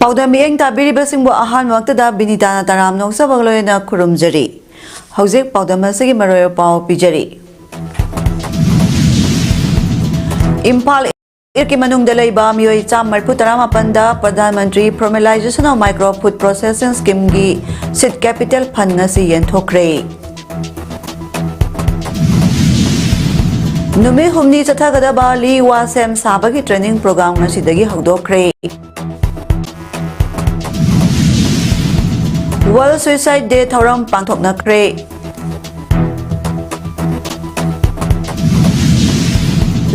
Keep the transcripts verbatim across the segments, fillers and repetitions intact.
ꯄꯥꯎꯗꯝ ꯃꯤꯠꯌꯦꯡ ꯇꯥꯕꯤꯔꯤꯕꯁꯤꯡꯕꯨ ꯑꯍꯥꯟꯕ ꯃꯛꯇꯗ ꯕꯤꯅꯤꯇꯥꯅ ꯇꯔꯥꯝꯅ ꯑꯣꯛꯆꯕꯒ ꯂꯣꯏꯅꯅ ꯈꯨꯔꯨꯝꯖꯔꯤ꯫ ꯍꯧꯖꯤꯛ ꯄꯥꯎꯗꯝ ꯑꯁꯤꯒꯤ ꯃꯔꯣꯏ ꯄꯥꯎ ꯄꯤꯖꯔꯤ꯫ ꯏꯝꯐꯥꯜ ꯏꯁꯀꯤ ꯃꯅꯨꯡꯗ ꯂꯩꯕ ꯃꯤꯑꯣꯏ ꯆꯥꯝꯃ ꯃꯔꯤꯐꯨ ꯇꯔꯥ ꯃꯥꯄꯟꯗ Pradhan Mantri Formalization of Micro Food Processing Scheme ꯒꯤ seed capital fund ꯉꯁꯤ ꯌꯦꯟꯊꯣꯛꯈ꯭ꯔꯦ꯫ ꯅꯨꯃꯤꯠ ꯍꯨꯝꯅꯤ ꯆꯠꯊꯒꯗꯕ ꯂꯤ ꯋꯥ ꯁꯦꯝ ꯁꯥꯕꯒꯤ training program ꯉꯁꯤꯗꯒꯤ ꯍꯧꯗꯣꯛꯈ꯭ꯔꯦ꯫ World Suicide Day ꯊꯧꯔꯝ ꯄꯥꯡꯊꯣꯛꯅꯈ꯭ꯔꯦ꯫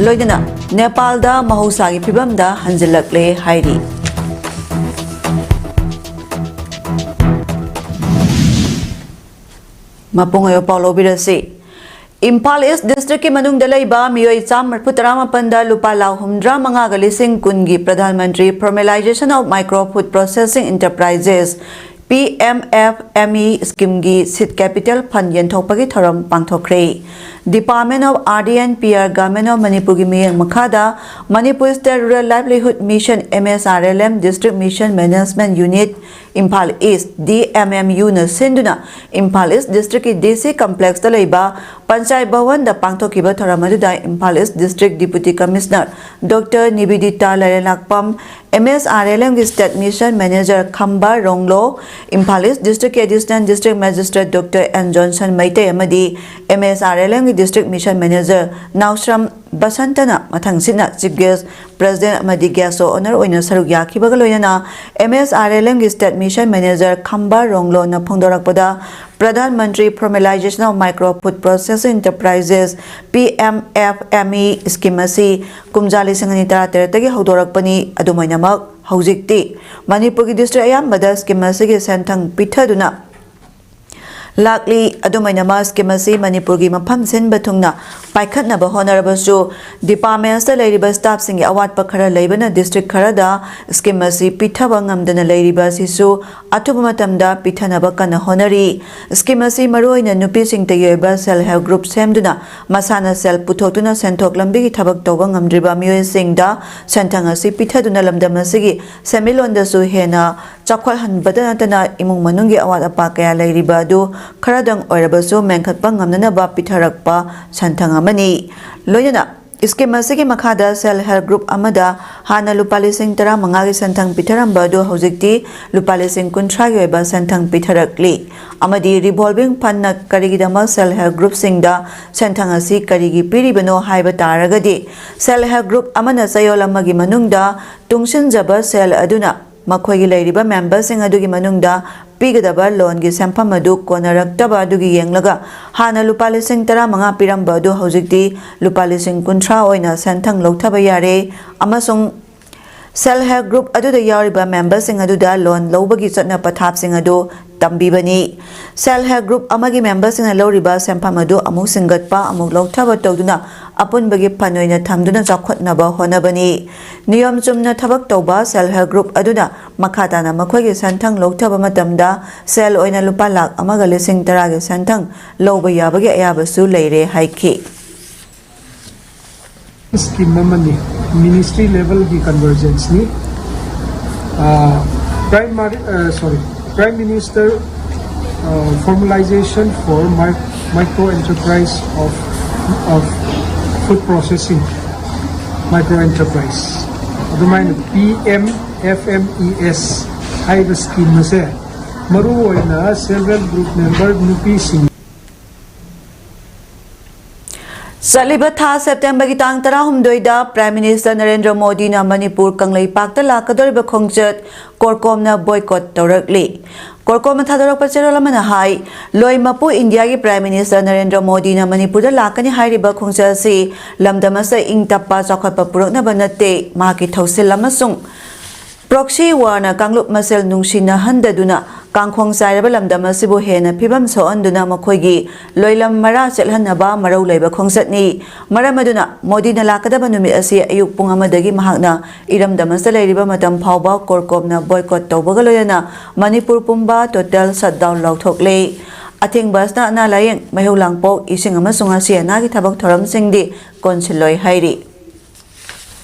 ꯂꯣꯏꯅꯅ ꯅꯦꯄꯥꯜꯗ ꯃꯍꯧꯁꯥꯒꯤ ꯐꯤꯕꯝꯗ ꯍꯟꯖꯤꯜꯂꯛꯂꯦ ꯍꯥꯏꯔꯤ꯫ ꯃꯄꯨꯡ ꯑꯣꯏꯕ ꯄꯥꯎ ꯂꯧꯕꯤꯔꯁꯤ꯫ ꯏꯝꯐꯥꯜ ꯏꯁ ꯗꯤꯁꯇ꯭ꯔꯤꯛꯀꯤ ꯃꯅꯨꯡꯗ ꯂꯩꯕ ꯃꯤꯑꯣꯏ ꯆꯥꯝꯃ ꯃꯔꯤꯐꯨ ꯇꯔꯥ ꯃꯥꯄꯟꯗ ꯂꯨꯄꯥ ꯂꯥꯈ ꯍꯨꯝꯗ꯭ꯔꯥ ꯃꯉꯥꯒ ꯂꯤꯁꯤꯡ ꯀꯨꯟꯒꯤ Pradhan Mantri Formalization of Micro Food Processing Enterprises, P M F M E scheme ꯒꯤ seed capital fund ꯌꯦꯟꯊꯣꯛꯄꯒꯤ ꯊꯧꯔꯝ ꯄꯥꯡꯊꯣꯛꯈ꯭ꯔꯦ꯫ Department of R D and P R, Government of ꯃꯅꯤꯄꯨꯔꯒꯤ ꯃꯤꯠꯌꯦꯡ ꯃꯈꯥꯗ Manipur State Rural Livelihood Mission, M S R L M, District Mission Management Unit, Imphal ꯏꯁ, D M M U ꯅ ꯁꯤꯟꯗꯨꯅ Imphal east ꯗꯤꯁꯇ꯭ꯔꯤꯛꯀꯤ D C complex ꯇ ꯂꯩꯕ ꯄꯟꯆꯥꯌꯠ ꯚꯋꯟꯗ ꯄꯥꯡꯊꯣꯛꯈꯤꯕ ꯊꯧꯔꯝ ꯑꯗꯨꯗ Imphal east district Deputy Commissioner Doctor Nivedita Laireenlakpam, M S R L M ꯒꯤ State Mission Manager Khamba Ronglo, Imphal east ꯗꯤꯁꯇ꯭ꯔꯤꯛꯀꯤ Additional District Magistrate Doctor N Johnson Meitei ꯑꯃꯗꯤ M S R L M ꯒꯤ District Mission Manager ꯅꯥꯎꯁ꯭ꯔꯝ ꯕꯁꯟꯇꯅ ꯃꯊꯪꯁꯤꯠꯅ Chief Guest, President ꯑꯃꯗꯤ Guest of Honour ꯑꯣꯏꯅ ꯁꯔꯨꯛ ꯌꯥꯈꯤꯕꯒ ꯂꯣꯏꯅꯅ M S R L M ꯒꯤ State Mission Manager Khamba ꯔꯣꯡꯂꯣꯅ ꯐꯣꯡꯗꯣꯔꯛꯄꯗ, Pradhan Mantri Formalization of Micro Food Processing Enterprises, P M F M E scheme ꯑꯁꯤ ꯀꯨꯝꯖꯥ ꯂꯤꯁꯤꯡ ꯑꯅꯤ ꯇꯔꯥ ꯇꯔꯦꯠꯇꯒꯤ ꯍꯧꯗꯣꯔꯛꯄꯅꯤ꯫ ꯑꯗꯨꯃꯥꯏꯅꯃꯛ, ꯍꯧꯖꯤꯛꯇꯤ ꯃꯅꯤꯄꯨꯔꯒꯤ district ꯑꯌꯥꯝꯕꯗ scheme ꯑꯁꯤꯒꯤ ꯁꯦꯟꯊꯪ ꯄꯤꯊꯗꯨꯅ ꯂꯥꯛꯂꯤ꯫ ꯑꯗꯨꯝ ꯑꯣꯏꯅꯃꯛ, ꯁ꯭ꯀꯤꯝ ꯑꯁꯤ ꯃꯅꯤꯄꯨꯔꯒꯤ ꯃꯐꯝ ꯁꯤꯟꯕ ꯊꯨꯡꯅ ꯄꯥꯏꯈꯠꯅꯕ ꯍꯣꯠꯅꯔꯕꯁꯨ, ꯗꯤꯄꯥꯔꯠꯃꯦꯟꯠꯁꯇ ꯂꯩꯔꯤꯕ ꯁ꯭ꯇꯥꯐꯁꯤꯡꯒꯤ ꯑꯋꯥꯠꯄ ꯈꯔ ꯂꯩꯕꯅ ꯗꯤꯁꯇ꯭ꯔꯤꯛ ꯈꯔꯗ ꯁ꯭ꯀꯤꯝ ꯑꯁꯤ ꯄꯤꯊꯕ ꯉꯝꯗꯅ ꯂꯩꯔꯤꯕ ꯑꯁꯤꯁꯨ ꯑꯊꯨꯕ ꯃꯇꯝꯗ ꯄꯤꯊꯅꯕ ꯀꯟꯅ ꯍꯣꯠꯅꯔꯤ꯫ ꯁ꯭ꯀꯤꯝ ꯑꯁꯤ ꯃꯔꯨꯑꯣꯏꯅ ꯅꯨꯄꯤꯁꯤꯡꯇꯒꯤ ꯑꯣꯏꯕ ꯁꯦꯜꯐ ꯍꯦꯜꯞ ꯒ꯭ꯔꯨꯞ ꯁꯦꯝꯗꯨꯅ ꯃꯁꯥꯅ ꯁꯦꯜ ꯄꯨꯊꯣꯛꯇꯨꯅ ꯁꯦꯟꯊꯣꯛ ꯂꯝꯕꯤꯒꯤ ꯊꯕꯛ ꯇꯧꯕ ꯉꯝꯗ꯭ꯔꯤꯕ ꯃꯤꯑꯣꯏꯁꯤꯡꯗ ꯁꯦꯟꯊꯪ ꯑꯁꯤ ꯄꯤꯊꯗꯨꯅ ꯂꯝꯗꯝ ꯑꯁꯤꯒꯤ ꯁꯦꯟꯃꯤꯠꯂꯣꯟꯗꯁꯨ ꯍꯦꯟꯅ ꯆꯥꯎꯈꯠꯍꯟꯕꯇ ꯅꯠꯇꯅ ꯏꯃꯨꯡ ꯃꯅꯨꯡꯒꯤ ꯑꯋꯥꯠ ꯑꯄꯥ ꯀꯌꯥ ꯂꯩꯔꯤꯕ ꯑꯗꯨ ꯈꯔꯗꯪ ꯑꯣꯏꯔꯕꯁꯨ ꯃꯦꯟꯈꯠꯄ ꯉꯝꯅꯅꯕ ꯄꯤꯊꯔꯛꯄ ꯁꯦꯟꯊꯪ ꯑꯃꯅꯤ꯫ ꯂꯣꯏꯅꯅ ꯁ꯭ꯀꯤꯝ ꯑꯁꯤꯒꯤ ꯃꯈꯥꯗ ꯁꯦꯜꯐ ꯍꯦꯜꯞ ꯒ꯭ꯔꯨꯞ ꯑꯃꯗ ꯍꯥꯟꯅ ꯂꯨꯄꯥ ꯂꯤꯁꯤꯡ ꯇꯔꯥꯃꯉꯥꯒꯤ ꯁꯦꯟꯊꯪ ꯄꯤꯊꯔꯝꯕ ꯑꯗꯨ ꯍꯧꯖꯤꯛꯇꯤ ꯂꯨꯄꯥ ꯂꯤꯁꯤꯡ ꯀꯨꯟꯊ꯭ꯔꯥꯒꯤ ꯑꯣꯏꯕ ꯁꯦꯟꯊꯪ ꯄꯤꯊꯔꯛꯂꯤ꯫ ꯑꯃꯗꯤ ꯔꯤꯚꯣꯜꯚꯤꯡ ꯐꯟꯅ ꯀꯔꯤꯒꯤꯗꯃꯛ ꯁꯦꯜꯐ ꯍꯦꯜꯞ ꯒ꯭ꯔꯨꯞꯁꯤꯡꯗ ꯁꯦꯟꯊꯪ ꯑꯁꯤ ꯀꯔꯤꯒꯤ ꯄꯤꯔꯤꯕꯅꯣ ꯍꯥꯏꯕ ꯇꯥꯔꯒꯗꯤ, ꯁꯦꯜꯐ ꯍꯦꯜꯞ ꯒ꯭ꯔꯨꯞ ꯑꯃꯅ ꯆꯌꯣꯜ ꯑꯃꯒꯤ ꯃꯅꯨꯡꯗ ꯇꯨꯡꯁꯤꯟꯖꯕ ꯁꯦꯜ ꯑꯗꯨꯅ ꯃꯈꯣꯏꯒꯤ ꯂꯩꯔꯤꯕ ꯃꯦꯝꯕꯔꯁꯤꯡ ꯑꯗꯨꯒꯤ ꯃꯅꯨꯡꯗ ꯄꯤꯒꯗꯕ ꯂꯣꯟꯒꯤ ꯁꯦꯟꯐꯝ ꯑꯗꯨ ꯀꯣꯟꯅꯔꯛꯇꯕ ꯑꯗꯨꯒꯤ ꯌꯦꯡꯂꯒ, ꯍꯥꯟꯅ ꯂꯨꯄꯥ ꯂꯤꯁꯤꯡ ꯇꯔꯥꯃꯉꯥ ꯄꯤꯔꯝꯕ ꯑꯗꯨ ꯍꯧꯖꯤꯛꯇꯤ ꯂꯨꯄꯥ ꯂꯤꯁꯤꯡ ꯀꯨꯟꯊ꯭ꯔꯥ ꯑꯣꯏꯅ ꯁꯦꯟꯊꯪ ꯂꯧꯊꯕ ꯌꯥꯔꯦ, ꯑꯃꯁꯨꯡ ꯁꯦꯜꯐ ꯍꯦꯜꯞ ꯒ꯭ꯔꯨꯞ ꯑꯗꯨꯗ ꯌꯥꯎꯔꯤꯕ ꯃꯦꯝꯕꯔꯁꯤꯡ ꯑꯗꯨꯗ ꯂꯣꯟ ꯂꯧꯕꯒꯤ ꯆꯠꯅ ꯄꯊꯥꯞꯁꯤꯡ ꯑꯗꯨ ꯇꯝꯕꯤꯕꯅꯤ꯫ ꯁꯦꯜꯐ ꯍꯦꯜꯞ ꯒ꯭ꯔꯨꯞ ꯑꯃꯒꯤ ꯃꯦꯝꯕꯔꯁꯤꯡꯅ ꯂꯧꯔꯤꯕ ꯁꯦꯟꯐꯝ ꯑꯗꯨ ꯑꯃꯨꯛ ꯁꯤꯡꯒꯠꯄ, ꯑꯃꯨꯛ ꯂꯧꯊꯕ ꯇꯧꯗꯨꯅ ꯑꯄꯨꯟꯕꯒꯤ ꯐꯟ ꯑꯣꯏꯅ ꯊꯝꯗꯨꯅ ꯆꯥꯎꯈꯠꯅꯕ ꯍꯣꯠꯅꯕꯅꯤ꯫ ꯅꯤꯌꯣꯝ ꯆꯨꯝꯅ ꯊꯕꯛ ꯇꯧꯕ ꯁꯦꯜꯐ ꯍꯦꯜꯞ ꯒ꯭ꯔꯨꯞ ꯑꯗꯨꯅ ꯃꯈꯥ ꯇꯥꯅ ꯃꯈꯣꯏꯒꯤ ꯁꯦꯟꯊꯪ ꯂꯧꯊꯕ ꯃꯇꯝꯗ ꯁꯦꯜ ꯑꯣꯏꯅ ꯂꯨꯄꯥ ꯂꯥꯈ ꯑꯃꯒ ꯂꯤꯁꯤꯡ ꯇꯔꯥꯒꯤ ꯁꯦꯟꯊꯪ ꯂꯧꯕ ꯌꯥꯕꯒꯤ ꯑꯌꯥꯕꯁꯨ ꯂꯩꯔꯦ ꯍꯥꯏꯈꯤ꯫ ꯁ꯭ꯀꯤꯝ ꯑꯃꯅꯤ꯫ Ministry ꯂꯦꯚꯦꯜꯒꯤ ꯀꯟꯚꯔꯖꯦꯟꯁꯅꯤ꯫ Prime Mari- uh, sorry, Prime Minister uh, Formalization for Mi- Micro Enterprise of, of Food Processing, Micro Enterprise, ꯑꯗꯨꯃꯥꯏꯅ P M F M E S ꯍꯥꯏꯕ ꯁ꯭ꯀꯤꯝ ꯑꯁꯦ ꯃꯔꯨꯑꯣꯏꯅ ꯁꯦꯜꯐ ꯍꯦꯜꯞ ꯒ꯭ꯔꯨꯞ ꯃꯦꯝꯕꯔ ꯅꯨꯄꯤꯁꯤꯡ ꯆꯠꯂꯤꯕ ꯊꯥ ꯁꯦꯞꯇꯦꯝꯕꯔꯒꯤ ꯇꯥꯡ ꯇꯔꯥꯍꯨꯝꯗꯣꯏꯗ ꯄ꯭ꯔꯥꯏꯝ ꯃꯤꯅꯤꯁꯇꯔ ꯅꯔꯦꯟꯗ꯭ꯔ ꯃꯣꯗꯤꯅ ꯃꯅꯤꯄꯨꯔ ꯀꯪꯂꯩꯄꯥꯛꯇ ꯂꯥꯛꯀꯗꯧꯔꯤꯕ ꯈꯣꯡꯆꯠ ꯀꯣꯔꯀꯣꯝꯅ ꯕꯣꯏꯀꯣꯠ ꯇꯧꯔꯛꯂꯤ꯫ ꯀꯣꯔꯀꯣꯝꯅ ꯊꯥꯗꯣꯔꯛꯄ ꯆꯦꯔꯣꯜ ꯑꯃꯅ ꯍꯥꯏ, ꯂꯣꯏ ꯃꯄꯨ ꯏꯟꯗꯤꯌꯥꯒꯤ ꯄ꯭ꯔꯥꯏꯝ ꯃꯤꯅꯤꯁꯇꯔ ꯅꯔꯦꯟꯗ꯭ꯔ ꯃꯣꯗꯤꯅ ꯃꯅꯤꯄꯨꯔꯗ ꯂꯥꯛꯀꯅꯤ ꯍꯥꯏꯔꯤꯕ ꯈꯣꯡꯆꯠ ꯑꯁꯤ ꯂꯝꯗꯝ ꯑꯁꯤꯗ ꯏꯪ ꯇꯞꯄ ꯆꯥꯎꯈꯠꯄ ꯄꯨꯔꯛꯅꯕ ꯅꯠꯇꯦ, ꯃꯍꯥꯛꯀꯤ ꯊꯧꯁꯤꯜ ꯑꯃꯁꯨꯡ ꯄ꯭ꯔꯣꯛꯁꯤ ꯋꯥꯔꯅ ꯀꯥꯡꯂꯨꯞ ꯃꯁꯦꯜ ꯅꯨꯡꯁꯤꯅꯍꯟꯗꯗꯨꯅ ꯀꯥꯡꯈꯣꯡ ꯆꯥꯏꯔꯕ ꯂꯝꯗꯝ ꯑꯁꯤꯕꯨ ꯍꯦꯟꯅ ꯐꯤꯕꯝ ꯁꯣꯛꯍꯟꯗꯨꯅ ꯃꯈꯣꯏꯒꯤ ꯂꯣꯏꯂꯝ ꯃꯔꯥ ꯆꯦꯠꯍꯟꯅꯕ ꯃꯔꯧ ꯂꯩꯕ ꯈꯣꯡꯆꯠꯅꯤ꯫ ꯃꯔꯝ ꯑꯗꯨꯅ ꯃꯣꯗꯤꯅ ꯂꯥꯛꯀꯗꯕ ꯅꯨꯃꯤꯠ ꯑꯁꯤ ꯑꯌꯨꯛ ꯄꯨꯡ ꯑꯃꯗꯒꯤ ꯃꯍꯥꯛꯅ ꯏꯔꯝꯗꯝ ꯑꯁꯤꯗ ꯂꯩꯔꯤꯕ ꯃꯇꯝ ꯐꯥꯎꯕ ꯀꯣꯔꯀꯣꯞꯅ boycott ꯇꯧꯕꯒ ꯂꯣꯏꯅꯅ ꯃꯅꯤꯄꯨꯔ ꯄꯨꯝꯕ total shutdown ꯂꯥꯎꯊꯣꯛꯂꯦ꯫ ꯑꯊꯤꯡꯕ ꯑꯁꯤꯅ ꯑꯅꯥ ꯂꯥꯌꯦꯡ, ꯃꯩꯍꯧ ꯂꯥꯡꯄꯣꯛ, ꯏꯁꯤꯡ ꯑꯃꯁꯨꯡ ꯑꯁꯤ ꯑꯅꯥꯒꯤ ꯊꯕꯛ ꯊꯧꯔꯝꯁꯤꯡꯗꯤ ꯀꯣꯟꯁꯤꯜꯂꯣꯏ ꯍꯥꯏꯔꯤ꯫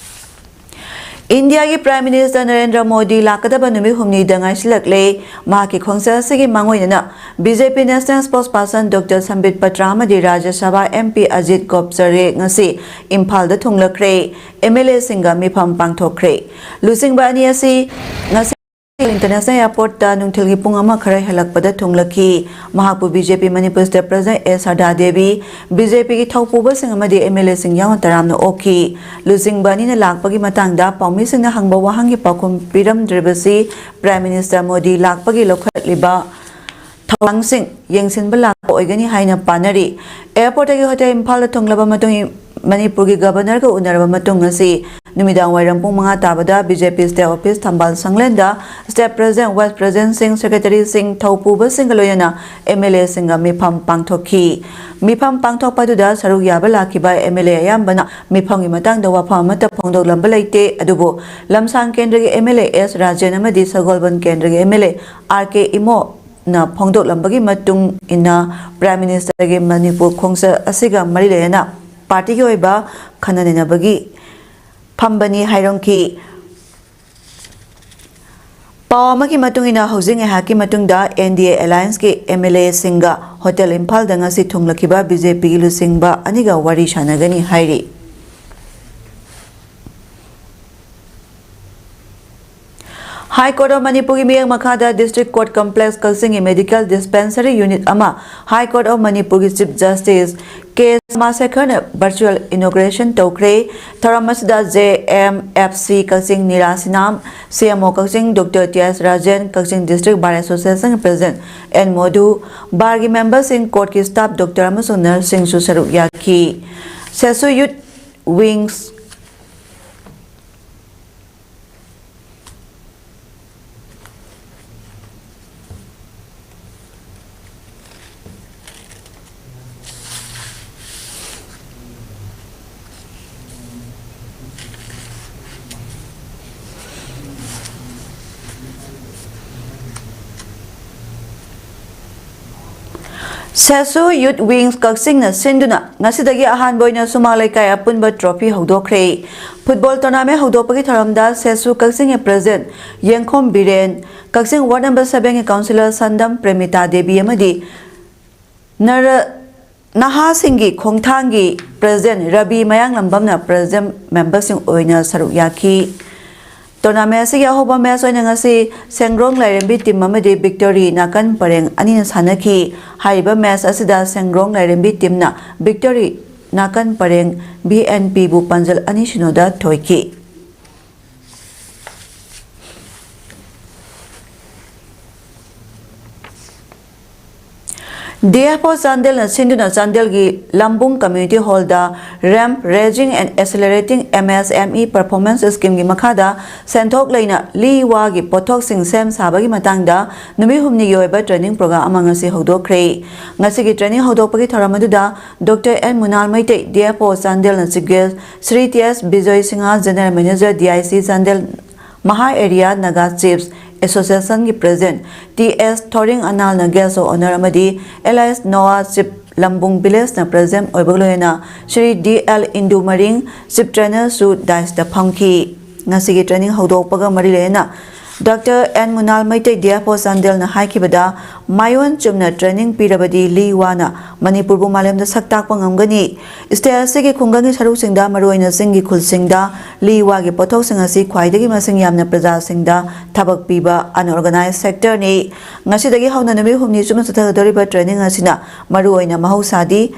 ꯏꯟꯗꯤꯌꯥꯒꯤ Prime Minister ꯅꯔꯦꯟꯗ꯭ꯔ ꯃꯣꯗꯤ ꯂꯥꯛꯀꯗꯕ ꯅꯨꯃꯤꯠ ꯍꯨꯝꯅꯤꯗ ꯉꯥꯏꯁꯤꯜꯂꯛꯂꯦ꯫ ꯃꯍꯥꯛꯀꯤ ꯈꯣꯡꯆꯠ ꯑꯁꯤꯒꯤ ꯃꯥꯡꯑꯣꯏꯅꯅ B J P National Spokesperson Doctor ꯁꯝꯕꯤꯠ ꯄꯇ꯭ꯔꯥ ꯑꯃꯗꯤ ꯔꯥꯖ꯭ꯌ ꯁꯚꯥ M P ꯑꯖꯤꯠ ꯒꯣꯞꯆꯔꯦ ꯉꯁꯤ ꯏꯝꯐꯥꯜꯗ ꯊꯨꯡꯂꯈ꯭ꯔꯦ꯫ M L A ꯁꯤꯡꯒ ꯃꯤꯐꯝ ꯄꯥꯡꯊꯣꯛꯈ꯭ꯔꯦ꯫ ꯂꯨꯆꯤꯡꯕ ꯑꯅꯤ ꯑꯁꯤ ꯉꯁꯤ International Airport ꯇ ꯅꯨꯡꯊꯤꯜꯒꯤ ꯄꯨꯡ ꯑꯃ ꯈꯔ ꯍꯦꯜꯂꯛꯄꯗ ꯊꯨꯡꯂꯈꯤ꯫ ꯃꯍꯥꯛꯄꯨ B J P Manipur State President ꯑꯦꯁ ꯁꯔꯗꯥ ꯗꯦꯕꯤ, B J P ꯒꯤ ꯊꯧꯄꯨꯕꯁꯤꯡ ꯑꯃꯗꯤ M L A ꯁꯤꯡ ꯌꯥꯎꯅ ꯇꯔꯥꯝꯅ ꯑꯣꯛꯈꯤ꯫ ꯂꯨꯆꯤꯡꯕ ꯑꯅꯤꯅ ꯂꯥꯛꯄꯒꯤ ꯃꯇꯥꯡꯗ ꯄꯥꯎꯃꯤꯁꯤꯡꯅ ꯍꯪꯕ ꯋꯥꯍꯪꯒꯤ ꯄꯥꯎꯈꯨꯝ ꯄꯤꯔꯝꯗ꯭ꯔꯤꯕꯁꯤ Prime Minister ꯃꯣꯗꯤ ꯂꯥꯛꯄꯒꯤ ꯂꯧꯈꯠꯂꯤꯕ ꯊꯧꯔꯥꯡꯁꯤꯡ ꯌꯦꯡꯁꯤꯟꯕ ꯂꯥꯛꯄ ꯑꯣꯏꯒꯅꯤ ꯍꯥꯏꯅ ꯄꯥꯅꯔꯤ꯫ Airport ꯇꯒꯤ Hotel ꯏꯝꯐꯥꯜꯗ ꯊꯨꯡꯂꯕ ꯃꯇꯨꯡ ꯃꯅꯤꯄꯨꯔꯒꯤ Governor ꯒ ꯎꯅꯔꯕ ꯃꯇꯨꯡ ꯉꯁꯤ ꯅꯨꯃꯤꯗꯥꯡ ꯋꯥꯏꯔꯝ ꯄꯨꯡ ꯃꯉꯥ ꯇꯥꯕꯗ B J P State Office ꯊꯝꯕꯥꯜ ꯁꯪꯂꯦꯟꯗ State President, Vice President ꯁꯤꯡ, Secretary ꯁꯤꯡ, ꯊꯧꯄꯨꯕꯁꯤꯡꯒ ꯂꯣꯏꯅꯅ M L A ꯁꯤꯡꯒ ꯃꯤꯐꯝ ꯄꯥꯡꯊꯣꯛꯈꯤ꯫ ꯃꯤꯐꯝ ꯄꯥꯡꯊꯣꯛꯄ ꯑꯗꯨꯗ ꯁꯔꯨꯛ ꯌꯥꯕ ꯂꯥꯛꯈꯤꯕ M L A ꯑꯌꯥꯝꯕꯅ ꯃꯤꯐꯝꯒꯤ ꯃꯇꯥꯡꯗ ꯋꯥꯐꯝ ꯑꯃꯠꯇ ꯐꯣꯡꯗꯣꯛꯂꯝꯕ ꯂꯩꯇꯦ, ꯑꯗꯨꯕꯨ ꯂꯝꯁꯥꯡ ꯀꯦꯟꯗ꯭ꯔꯒꯤ M L A ꯑꯦꯁ ꯔꯥꯖꯦꯟ ꯑꯃꯗꯤ ꯁꯒꯣꯜꯕꯟ ꯀꯦꯟꯗ꯭ꯔꯒꯤ M L A ꯑꯥꯔ ꯀꯦ ꯏꯃꯣ ꯅ ꯐꯣꯡꯗꯣꯛꯂꯝꯕꯒꯤ ꯃꯇꯨꯡ ꯏꯟꯅ, Prime Minister ꯒꯤ ꯃꯅꯤꯄꯨꯔ ꯈꯣꯡꯆꯠ ꯑꯁꯤꯒ ꯃꯔꯤ ꯂꯩꯅꯅ party ꯒꯤ ꯑꯣꯏꯕ ꯈꯟꯅ ꯅꯩꯅꯕꯒꯤ ꯐꯝꯕꯅꯤ ꯍꯥꯏꯔꯝꯈꯤ꯫ ꯄꯥꯎ ꯑꯃꯒꯤ ꯃꯇꯨꯡ ꯏꯟꯅ, ꯍꯧꯖꯤꯛ ꯉꯥꯏꯍꯥꯛꯀꯤ ꯃꯇꯨꯡꯗ N D A Alliance ꯀꯤ M L A ꯁꯤꯡꯒ Hotel ꯏꯝꯐꯥꯜꯗ ꯉꯁꯤ ꯊꯨꯡꯂꯈꯤꯕ B J P ꯒꯤ ꯂꯨꯆꯤꯡꯕ ꯑꯅꯤꯒ ꯋꯥꯔꯤ ꯁꯥꯟꯅꯒꯅꯤ ꯍꯥꯏꯔꯤ꯫ High Court of ꯃꯅꯤꯄꯨꯔꯒꯤ ꯃꯤꯠꯌꯦꯡ ꯃꯈꯥꯗ District Court Complex ꯀꯛꯆꯤꯡꯒꯤ Medical Dispensary Unit ꯑꯃ High Court of ꯃꯅꯤꯄꯨꯔꯒꯤ Chief Justice ꯀꯦ ꯆꯃꯥꯁꯦꯈꯔꯅ virtual inauguration ꯇꯧꯈ꯭ꯔꯦ꯫ ꯊꯧꯔꯝ ꯑꯁꯤꯗ J M F C ꯀꯛꯆꯤꯡ ꯅꯤꯔꯥ ꯁꯤꯅꯥꯝ, C M O ꯀꯛꯆꯤꯡ Doctor T S ꯔꯥꯖꯦꯟ, ꯀꯛꯆꯤꯡ District Bar Association President N ꯃꯣꯙꯨ, bar ꯒꯤ member ꯁꯤꯡ, court ꯀꯤ staff, doctor ꯑꯃꯁꯨꯡ nurse ꯁꯤꯡꯁꯨ ꯁꯔꯨꯛ ꯌꯥꯈꯤ꯫ SASU Youth Wings, ꯁꯦꯁꯨ Youth Wings ꯀꯛꯆꯤꯡꯅ ꯁꯤꯟꯗꯨꯅ ꯉꯁꯤꯗꯒꯤ ꯑꯍꯥꯟꯕ ꯑꯣꯏꯅ ꯁꯨꯃꯥꯡ ꯂꯩꯀꯥꯏ ꯑꯄꯨꯟꯕ trophy ꯍꯧꯗꯣꯛꯈ꯭ꯔꯦ꯫ Football tournament ꯍꯧꯗꯣꯛꯄꯒꯤ ꯊꯧꯔꯝꯗ ꯁꯦꯁꯨ ꯀꯛꯆꯤꯡꯒꯤ president ꯌꯦꯡꯈꯣꯝ ꯕꯤꯔꯦꯟ, ꯀꯛꯆꯤꯡ ward number seven ꯒꯤ councillor ꯁꯟꯗꯝ ꯄ꯭ꯔꯦꯃꯤꯇꯥ ꯗꯦꯕꯤ ꯑꯃꯗꯤ ꯅꯔ-, ꯅꯍꯥꯁꯤꯡꯒꯤ ꯈꯣꯡꯊꯥꯡꯒꯤ president ꯔꯕꯤ ꯃꯌꯥꯡꯂꯝꯕꯝꯅ president memberꯁꯤꯡ ꯑꯣꯏꯅ ꯁꯔꯨꯛ ꯌꯥꯈꯤ꯫ Tournament ꯑꯁꯤꯒꯤ ꯑꯍꯧꯕ match ꯑꯣꯏꯅ ꯉꯁꯤ ꯁꯦꯡꯒ꯭ꯔꯣꯡ ꯂꯥꯏꯔꯦꯝꯕꯤ team ꯑꯃꯗꯤ ꯕꯤꯛꯇꯣꯔꯤ ꯅꯥꯀꯟ ꯄꯔꯦꯡ ꯑꯅꯤꯅ ꯁꯥꯟꯅꯈꯤ꯫ ꯍꯥꯏꯔꯤꯕ match ꯑꯁꯤꯗ ꯁꯦꯡꯒ꯭ꯔꯣꯡ ꯂꯥꯏꯔꯦꯝꯕꯤ teamꯅ ꯕꯤꯛꯇꯣꯔꯤ ꯅꯥꯀꯟ ꯄꯔꯦꯡ ꯕꯤ ꯑꯦꯟ ꯄꯤꯕꯨ ꯄꯥꯟꯖꯜ ꯑꯅꯤ ꯁꯤꯅꯣꯗ ꯊꯣꯏꯈꯤ꯫ ꯗꯤ ꯑꯦꯐ ꯑꯣ ꯆꯥꯟꯗꯦꯜꯅ ꯁꯤꯟꯗꯨꯅ ꯆꯥꯟꯗꯦꯜꯒꯤ ꯂꯝꯕꯨꯡ community hallꯗ ramp raising and accelerating M S M E performance schemeꯒꯤ ꯃꯈꯥꯗ ꯁꯦꯟꯊꯣꯛ ꯂꯩꯅ ꯂꯤ ꯋꯥꯒꯤ ꯄꯣꯠꯊꯣꯛꯁꯤꯡ ꯁꯦꯝ ꯁꯥꯕꯒꯤ ꯃꯇꯥꯡꯗ ꯅꯨꯃꯤꯠ ꯍꯨꯝꯅꯤꯒꯤ ꯑꯣꯏꯕ training program ꯑꯃ ꯉꯁꯤ ꯍꯧꯗꯣꯛꯈ꯭ꯔꯦ꯫ ꯉꯁꯤꯒꯤ training ꯍꯧꯗꯣꯛꯄꯒꯤ ꯊꯧꯔꯝ ꯑꯗꯨꯗ Doctor N Munal Meitei, D F O ꯆꯥꯟꯗꯦꯜꯅ chief guest, Shri T S Bijoy Singh, general manager, D I C Chandel, ꯃꯍꯥ area ꯅꯥꯒꯥ Chiefs Associationꯒꯤ president ꯇꯤ ꯑꯦꯁ ꯊꯣꯔꯤꯡ ꯑꯅꯥꯜꯅ guest of honour ꯑꯃꯗꯤ ꯑꯦꯜ ꯑꯥꯏ ꯑꯦꯁ ꯅꯣꯋꯥ ꯆꯤꯞ ꯂꯝꯕꯨꯡ villageꯅ president ꯑꯣꯏꯕꯒ ꯂꯣꯏꯅꯅ Shri D L Indu Maring, chief trainerꯁꯨ dais ꯇ ꯐꯝꯈꯤ꯫ ꯉꯁꯤꯒꯤ training ꯍꯧꯗꯣꯛꯄꯒ ꯃꯔꯤ ꯂꯩꯅꯅ Doctor N Munal Meitei, D F O ꯆꯥꯟꯗꯦꯜꯅ ꯍꯥꯏꯈꯤꯕꯗ, ꯃꯥꯏꯑꯣꯟ ꯆꯨꯝꯅ training ꯄꯤꯔꯕꯗꯤ ꯂꯤ ꯋꯥꯅ ꯃꯅꯤꯄꯨꯔꯕꯨ ꯃꯥꯂꯦꯝꯗ ꯁꯛ ꯇꯥꯛꯄ ꯉꯝꯒꯅꯤ꯫ State ꯑꯁꯤꯒꯤ ꯈꯨꯡꯒꯪꯒꯤ ꯁꯔꯨꯛꯁꯤꯡꯗ, ꯃꯔꯨꯑꯣꯏꯅ ꯆꯤꯡꯒꯤ ꯈꯨꯜꯁꯤꯡꯗ ꯂꯤ ꯋꯥꯒꯤ ꯄꯣꯠꯊꯣꯛꯁꯤꯡ ꯑꯁꯤ ꯈ꯭ꯋꯥꯏꯗꯒꯤ ꯃꯁꯤꯡ ꯌꯥꯝꯅ ꯄ꯭ꯔꯖꯥꯁꯤꯡꯗ ꯊꯕꯛ ꯄꯤꯕ unorganized sectorꯅꯤ꯫ ꯉꯁꯤꯗꯒꯤ ꯍꯧꯅ ꯅꯨꯃꯤꯠ ꯍꯨꯝꯅꯤ ꯆꯨꯞꯅ ꯆꯠꯊꯒꯗꯧꯔꯤꯕ training ꯑꯁꯤꯅ ꯃꯔꯨꯑꯣꯏꯅ ꯃꯍꯧꯁꯥꯗꯤ,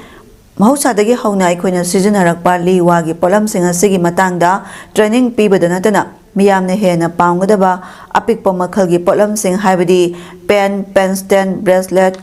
ꯃꯍꯧꯁꯥꯗꯒꯤ ꯍꯧꯅ ꯑꯩꯈꯣꯏꯅ ꯁꯤꯖꯤꯟꯅꯔꯛꯄ ꯂꯤ ꯋꯥꯒꯤ ꯄꯣꯠꯂꯝꯁꯤꯡ ꯑꯁꯤꯒꯤ ꯃꯇꯥꯡꯗ training ꯄꯤꯕꯗ ꯅꯠꯇꯅ, ꯃꯤꯌꯥꯝꯅ ꯍꯦꯟꯅ ꯄꯥꯝꯒꯗꯕ ꯑꯄꯤꯛꯄ ꯃꯈꯜꯒꯤ ꯄꯣꯠꯂꯝꯁꯤꯡ, ꯍꯥꯏꯕꯗꯤ pen, pen stand, bracelet,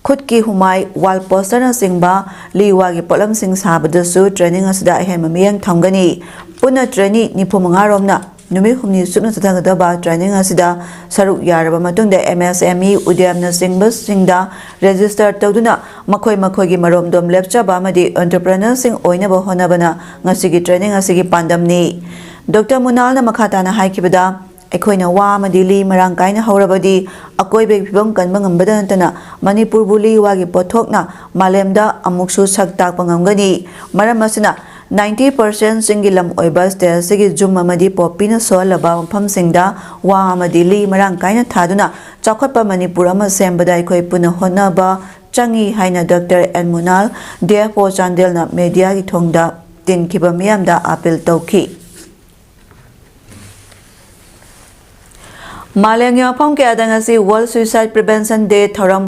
ꯈꯨꯠꯀꯤ ꯍꯨꯃꯥꯏ, wall posterꯅꯆꯤꯡꯕ ꯂꯤ ꯋꯥꯒꯤ ꯄꯣꯠꯂꯝꯁꯤꯡ ꯁꯥꯕꯗꯁꯨ training ꯑꯁꯤꯗ ꯑꯍꯦꯟꯕ ꯃꯤꯠꯌꯦꯡ ꯊꯝꯒꯅꯤ꯫ ꯄꯨꯟꯅ trainee ꯅꯤꯐꯨ ꯃꯉꯥ ꯔꯣꯝꯅ ꯅꯨꯃꯤꯠ ꯍꯨꯝꯅꯤ ꯆꯨꯞꯅ ꯆꯠꯊꯒꯗꯕ training ꯑꯁꯤꯗ ꯁꯔꯨꯛ ꯌꯥꯔꯕ ꯃꯇꯨꯡꯗ M S M E, ꯎꯗ꯭ꯌꯝꯅꯆꯤꯡꯕꯁꯤꯡꯗ register ꯇꯧꯗꯨꯅ ꯃꯈꯣꯏ ꯃꯈꯣꯏꯒꯤ ꯃꯔꯣꯝꯗꯣꯝ ꯂꯦꯞꯆꯕ ꯑꯃꯗꯤ entrepreneurꯁꯤꯡ ꯑꯣꯏꯅꯕ ꯍꯣꯠꯅꯕꯅ ꯉꯁꯤꯒꯤ training ꯑꯁꯤꯒꯤ ꯄꯥꯟꯗꯝꯅꯤ꯫ Doctor ꯃꯨꯅꯥꯜꯅ ꯃꯈꯥ ꯇꯥꯅ ꯍꯥꯏꯈꯤꯕꯗ, ꯑꯩꯈꯣꯏꯅ ꯋꯥ ꯑꯃꯗꯤ ꯂꯤ ꯃꯔꯥꯡ ꯀꯥꯏꯅ ꯍꯧꯔꯕꯗꯤ ꯑꯀꯣꯏꯕꯒꯤ ꯐꯤꯕꯝ ꯀꯟꯕ ꯉꯝꯕꯗ ꯅꯠꯇꯅ ꯃꯅꯤꯄꯨꯔꯕꯨ ꯂꯤ ꯋꯥꯒꯤ ꯄꯣꯠꯊꯣꯛꯅ ꯃꯥꯂꯦꯝꯗ ꯑꯃꯨꯛꯁꯨ ꯁꯛ ꯇꯥꯛꯄ ꯉꯝꯒꯅꯤ꯫ ꯃꯔꯝ ꯑꯁꯤꯅ ninety percent ꯆꯤꯡꯒꯤ ꯂꯝ ꯑꯣꯏꯕ state ꯑꯁꯤꯒꯤ ꯖꯨꯝ ꯑꯃꯗꯤ ꯄꯣꯄꯤꯅ ꯁꯣꯛꯍꯜꯂꯕ ꯃꯐꯝꯁꯤꯡꯗ ꯋꯥ ꯑꯃꯗꯤ ꯂꯤ ꯃꯔꯥꯡ ꯀꯥꯏꯅ ꯊꯥꯗꯨꯅ ꯆꯥꯎꯈꯠꯄ ꯃꯅꯤꯄꯨꯔ ꯑꯃ ꯁꯦꯝꯕꯗ ꯑꯩꯈꯣꯏ ꯄꯨꯟꯅ ꯍꯣꯠꯅꯕ ꯆꯪꯏ ꯍꯥꯏꯅ doctor N Munal, D F O ꯆꯥꯟꯗꯦꯜꯅ ꯃꯦꯗꯤꯌꯥꯒꯤ ꯊꯣꯡꯗ ꯇꯤꯟꯈꯤꯕ ꯃꯤꯌꯥꯝꯗ ꯑꯥꯄꯤꯜ ꯇꯧꯈꯤ꯫ ꯃꯥꯂꯦꯝꯒꯤ ꯃꯐꯝ ꯀꯌꯥꯗ ꯉꯁꯤ World Suicide Prevention Day ꯊꯧꯔꯝ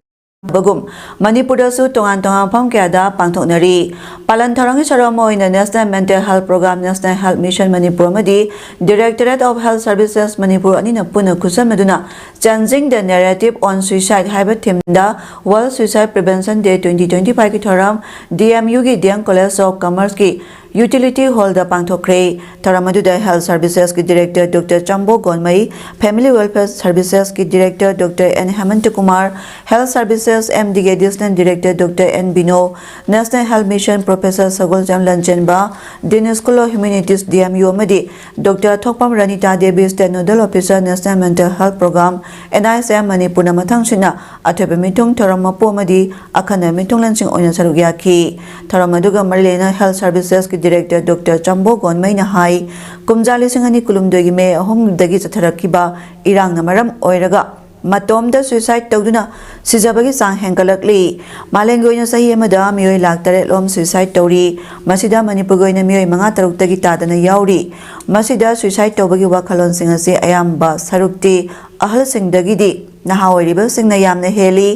ꯕꯒꯨꯝ ꯃꯅꯤꯄꯨꯔꯗꯁꯨ ꯇꯣꯉꯥꯟ ꯇꯣꯉꯥꯟꯕ ꯃꯐꯝ ꯀꯌꯥꯗ ꯄꯥꯡꯊꯣꯛꯅꯔꯤ꯫ ꯄꯥꯂꯟ ꯊꯧꯔꯝꯒꯤ ꯁꯔꯨꯛ ꯑꯃ ꯑꯣꯏꯅ National Mental Health Program, National Health Mission Manipur ꯑꯃꯗꯤ Directorate of Health Services Manipur ꯑꯅꯤꯅ ꯄꯨꯟꯅ ꯈꯨꯠꯁꯝꯅꯗꯨꯅ Changing the Narrative on Suicide ꯍꯥꯏꯕ themeꯗ World Suicide Prevention Day twenty twenty-five ꯀꯤ ꯊꯧꯔꯝ D M U ꯒꯤ D M College of Commerce ꯀꯤ Utility Hall ꯗ ꯄꯥꯡꯊꯣꯛꯈ꯭ꯔꯦ꯫ ꯊꯧꯔꯝ ꯑꯗꯨꯗ Health Services ꯀꯤ Director Doctor ꯆꯥꯝꯕꯣ ꯒꯣꯟꯃꯩ, Family Welfare Services ꯀꯤ Director Doctor N ꯍꯦꯃꯟꯇ Kumar, Health Services M D ꯒꯤ Additional Director Doctor N ꯕꯤꯅꯣ, National Health Mission Professor ꯁꯒꯣꯜꯖꯝ ꯂꯟꯆꯦꯟꯕ, Dean School of Humanities D M U ꯑꯃꯗꯤ Doctor ꯊꯣꯛꯄꯝ ꯔꯅꯤꯇꯥ Devi, State Nodal Officer National Mental Health Program N I C M ꯃꯅꯤꯄꯨꯔꯅ ꯃꯊꯪꯁꯤꯠꯅ ꯑꯊꯣꯏꯕ ꯃꯤꯊꯨꯡ, ꯊꯧꯔꯝ ꯃꯄꯨ ꯑꯃꯗꯤ ꯑꯈꯟꯅꯕ ꯃꯤꯊꯨꯡꯂꯦꯟꯁꯤꯡ ꯑꯣꯏꯅ ꯁꯔꯨꯛ ꯌꯥꯈꯤ꯫ ꯊꯧꯔꯝ ꯑꯗꯨꯒ ꯃꯔꯤ ꯂꯩꯅꯅ Health Services ꯀꯤ Director Doctor ꯆꯥꯝꯕꯣ ꯒꯣꯟꯃꯩꯅ ꯍꯥꯏ, ꯀꯨꯝꯖꯥ ꯂꯤꯁꯤꯡ ꯑꯅꯤ ꯀꯨꯟꯍꯨꯝꯗꯣꯏꯒꯤ May ꯑꯍꯨꯝꯗꯒꯤ ꯆꯠꯊꯔꯛꯈꯤꯕ ꯏꯔꯥꯡꯅ ꯃꯔꯝ ꯑꯣꯏꯔꯒ ꯃꯇꯣꯝꯇ suicide ꯇꯧꯗꯨꯅ ꯁꯤꯖꯕꯒꯤ ꯆꯥꯡ ꯍꯦꯟꯒꯠꯂꯛꯂꯤ꯫ ꯃꯥꯂꯦꯝꯒꯤ ꯑꯣꯏꯅ ꯆꯍꯤ ꯑꯃꯗ ꯃꯤꯑꯣꯏ ꯂꯥꯈ ꯇꯔꯦꯠ ꯂꯣꯝ suicide ꯇꯧꯔꯤ꯫ ꯃꯁꯤꯗ ꯃꯅꯤꯄꯨꯔꯒꯤ ꯑꯣꯏꯅ ꯃꯤꯑꯣꯏ ꯃꯉꯥ ꯇꯔꯨꯛꯇꯒꯤ ꯇꯥꯗꯅ ꯌꯥꯎꯔꯤ꯫ ꯃꯁꯤꯗ suicide ꯇꯧꯕꯒꯤ ꯋꯥꯈꯜꯂꯣꯟꯁꯤꯡ ꯑꯁꯤ ꯑꯌꯥꯝꯕ ꯁꯔꯨꯛꯇꯤ ꯑꯍꯜꯁꯤꯡꯗꯒꯤꯗꯤ ꯅꯍꯥ ꯑꯣꯏꯔꯤꯕꯁꯤꯡꯅ ꯌꯥꯝꯅ ꯍꯦꯜꯂꯤ꯫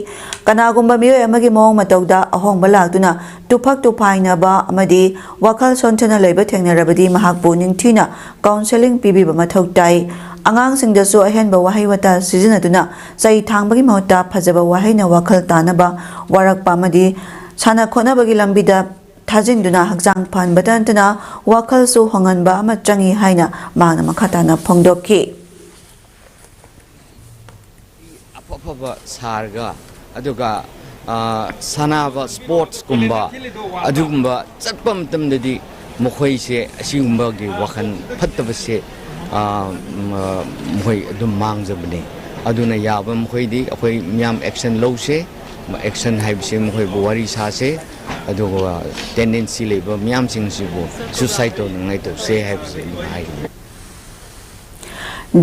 ꯀꯅꯥꯒꯨꯝꯕ ꯃꯤꯑꯣꯏ ꯑꯃꯒꯤ ꯃꯑꯣꯡ ꯃꯇꯧꯗ ꯑꯍꯣꯡꯕ ꯂꯥꯛꯇꯨꯅ ꯇꯨꯐꯛ ꯇꯨꯐꯥꯏꯅꯕ ꯑꯃꯗꯤ ꯋꯥꯈꯜ ꯁꯣꯟꯊꯅ ꯂꯩꯕ ꯊꯦꯡꯅꯔꯕꯗꯤ ꯃꯍꯥꯛꯄꯨ ꯅꯤꯡꯊꯤꯅ counselling ꯄꯤꯕꯤꯕ ꯃꯊꯧ ꯇꯥꯏ꯫ ꯑꯉꯥꯡꯁꯤꯡꯗꯁꯨ ꯑꯍꯦꯟꯕ ꯋꯥꯍꯩ ꯋꯥꯇꯥ ꯁꯤꯖꯤꯟꯅꯗꯨꯅ ꯆꯩ ꯊꯥꯡꯕꯒꯤ ꯃꯍꯨꯠꯇ ꯐꯖꯕ ꯋꯥꯍꯩꯅ ꯋꯥꯈꯜ ꯇꯥꯅꯕ, ꯋꯥꯔꯛꯄ ꯑꯃꯗꯤ ꯁꯥꯟꯅ ꯈꯣꯠꯅꯕꯒꯤ ꯂꯝꯕꯤꯗ ꯊꯥꯖꯤꯟꯗꯨꯅ ꯍꯛꯆꯥꯡ ꯐꯍꯟꯕꯇ ꯅꯠꯇꯅ ꯋꯥꯈꯜꯁꯨ ꯍꯣꯡꯍꯟꯕ ꯑꯃ ꯆꯪꯏ ꯍꯥꯏꯅ ꯃꯍꯥꯛꯅ ꯃꯈꯥ ꯇꯥꯅ ꯐꯣꯡꯗꯣꯛꯈꯤ꯫ ꯑꯐ ꯑꯐꯕ ꯁꯥꯔꯒ, ꯑꯗꯨꯒ, ꯑ, ꯁꯥꯟꯅꯕ, sports ꯀꯨꯝꯕ, ꯑꯗꯨꯒꯨꯝꯕ ꯆꯠꯄ ꯃꯇꯝꯗꯗꯤ ꯃꯈꯣꯏꯁꯦ ꯑꯁꯤꯒꯨꯝꯕꯒꯤ ꯋꯥꯈꯜ ꯐꯠꯇꯕꯁꯦ ꯑ, ꯃ-, ꯃꯈꯣꯏ ꯑꯗꯨꯝ ꯃꯥꯡꯖꯕꯅꯤ꯫ ꯑꯗꯨꯅ ꯌꯥꯕ ꯃꯈꯣꯏꯗꯤ ꯑꯩꯈꯣꯏ ꯃꯤꯌꯥꯝ ꯑꯦꯛꯁꯟ ꯂꯧꯁꯦ꯫ ꯑꯦꯛꯁꯟ ꯍꯥꯏꯕꯁꯤ ꯃꯈꯣꯏꯕꯨ ꯋꯥꯔꯤ ꯁꯥꯁꯦ, ꯑꯗꯨꯒ ꯇꯦꯟꯗꯦꯟꯁꯤ ꯂꯩꯕ ꯃꯤꯌꯥꯝꯁꯤꯡꯁꯤꯕꯨ ꯁꯨꯁꯥꯏꯠ ꯇꯧꯅꯤꯡꯉꯥꯏ ꯇꯧꯁꯦ ꯍꯥꯏꯕꯁꯤ ꯑꯩꯅ ꯍꯥꯏꯒꯅꯤ꯫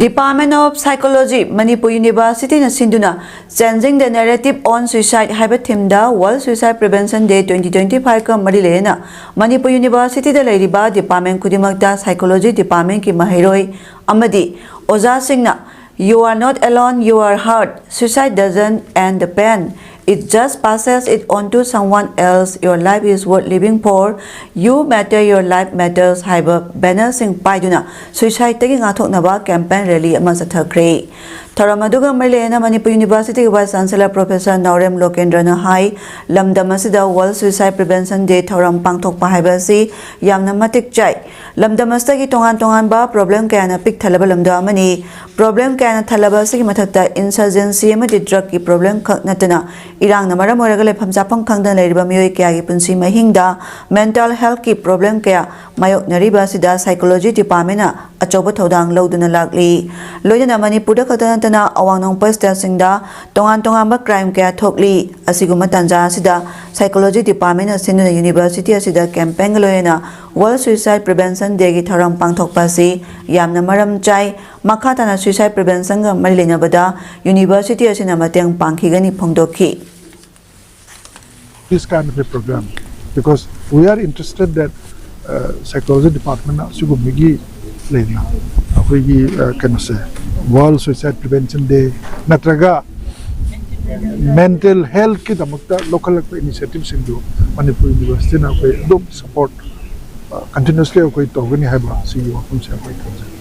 Department of Psychology, Manipur University ꯅ ꯁꯤꯟꯗꯨꯅ Changing the Narrative on Suicide ꯍꯥꯏꯕ theme ꯗ World Suicide Prevention Day twenty twenty five ꯀ ꯃꯔꯤ ꯂꯩꯅꯅ ꯃꯅꯤꯄꯨꯔ University ꯗ ꯂꯩꯔꯤꯕ department ꯈꯨꯗꯤꯡꯃꯛꯇ psychology department ꯀꯤ ꯃꯍꯩꯔꯣꯏ ꯑꯃꯗꯤ ꯑꯣꯖꯥꯁꯤꯡꯅ "You are not alone, you are heard. Suicide doesn't end the pain. It just passes it on to someone else. Your life is worth living for. You matter, your life matters" ꯍꯥꯏꯕ banner ꯁꯤꯡ ꯄꯥꯏꯗꯨꯅ suicide ꯇꯒꯤ ꯉꯥꯛꯊꯣꯛꯅꯕ campaign rally ꯑꯃ ꯆꯠꯊꯈ꯭ꯔꯦ꯫ ꯊꯧꯔꯝ ꯑꯗꯨꯒ ꯃꯔꯤ ꯂꯩꯅꯅ ꯃꯅꯤꯄꯨꯔ University ꯒꯤ Vice Chancellor Professor ꯅꯥꯎꯔꯦꯝ ꯂꯣꯀꯦꯟꯗ꯭ꯔꯅ ꯍꯥꯏ, ꯂꯝꯗꯝ ꯑꯁꯤꯗ World Suicide Prevention Day ꯊꯧꯔꯝ ꯄꯥꯡꯊꯣꯛꯄ ꯍꯥꯏꯕ ꯑꯁꯤ ꯌꯥꯝꯅ ꯃꯇꯤꯛ ꯆꯥꯏ꯫ ꯂꯝꯗꯝ ꯑꯁꯤꯗꯒꯤ ꯇꯣꯉꯥꯟ ꯇꯣꯉꯥꯟꯕ problem ꯀꯌꯥꯅ ꯄꯤꯛ ꯊꯜꯂꯕ ꯂꯝꯗꯝ ꯑꯃꯅꯤ꯫ Problem ꯀꯌꯥꯅ ꯊꯜꯂꯕ ꯑꯁꯤꯒꯤ ꯃꯊꯛꯇ insurgency ꯑꯃꯗꯤ drug ꯀꯤ problem ꯈꯛ ꯅꯠꯇꯅ ꯏꯔꯥꯡꯅ ꯃꯔꯝ ꯑꯣꯏꯔꯒ ꯂꯩꯐꯝ ꯆꯥꯐꯝ ꯈꯪꯗꯅ ꯂꯩꯔꯤꯕ ꯃꯤꯑꯣꯏ ꯀꯌꯥꯒꯤ ꯄꯨꯟꯁꯤ ꯃꯍꯤꯡꯗ mental health ꯀꯤ problem ꯀꯌꯥ ꯃꯥꯌꯣꯛꯅꯔꯤꯕ ꯑꯁꯤꯗ psychology department ꯅ ꯑꯆꯧꯕ ꯊꯧꯗꯥꯡ ꯂꯧꯗꯨꯅ ꯂꯥꯛꯂꯤ꯫ ꯂꯣꯏꯅꯅ ꯃꯅꯤꯄꯨꯔꯗ ꯈꯛꯇ ꯅꯠꯇꯅ ꯑꯋꯥꯡ ꯅꯣꯡꯄꯣꯛ state ꯁꯤꯡꯗ ꯇꯣꯉꯥꯟ ꯇꯣꯉꯥꯟꯕ crime ꯀꯌꯥ ꯊꯣꯛꯂꯤ꯫ ꯑꯁꯤꯒꯨꯝꯕ ꯇꯥꯟꯖꯥ ꯑꯁꯤꯗ psychology department ꯅ ꯁꯤꯟꯗꯨꯅ university ꯑꯁꯤꯗ campaign ꯒ ꯂꯣꯏꯅꯅ World Suicide Prevention Day ꯒꯤ ꯊꯧꯔꯝ ꯄꯥꯡꯊꯣꯛꯄ ꯑꯁꯤ ꯌꯥꯝꯅ ꯃꯔꯝ ꯆꯥꯏ꯫ ꯃꯈꯥ ꯇꯥꯅ suicide prevention ꯒ ꯃꯔꯤ ꯂꯩꯅꯕꯗ university ꯑꯁꯤꯅ ꯃꯇꯦꯡ ꯄꯥꯡꯈꯤꯒꯅꯤ ꯐꯣꯡꯗꯣꯛꯈꯤ꯫ This kind of a program, because we are interested that psychology department ꯅ ꯁꯤꯒꯨꯝꯕꯒꯤ ꯂꯩꯅ ꯑꯩꯈꯣꯏꯒꯤ ꯀꯩꯅꯣꯁꯦ, World Suicide Prevention Day ꯅꯠꯇ꯭ꯔꯒ mental health ꯀꯤꯗꯃꯛꯇ ꯂꯧꯈꯠꯂꯛꯄ initiative ꯁꯤꯡꯗꯨ Manipur University ꯅ ꯑꯩꯈꯣꯏ ꯑꯗꯨꯝ support continuously ꯑꯩꯈꯣꯏ ꯇꯧꯒꯅꯤ ꯍꯥꯏꯕ ꯁꯤꯒꯤ ꯋꯥꯐꯝꯁꯦ ꯑꯩꯈꯣꯏ ꯊꯝꯖꯒꯦ꯫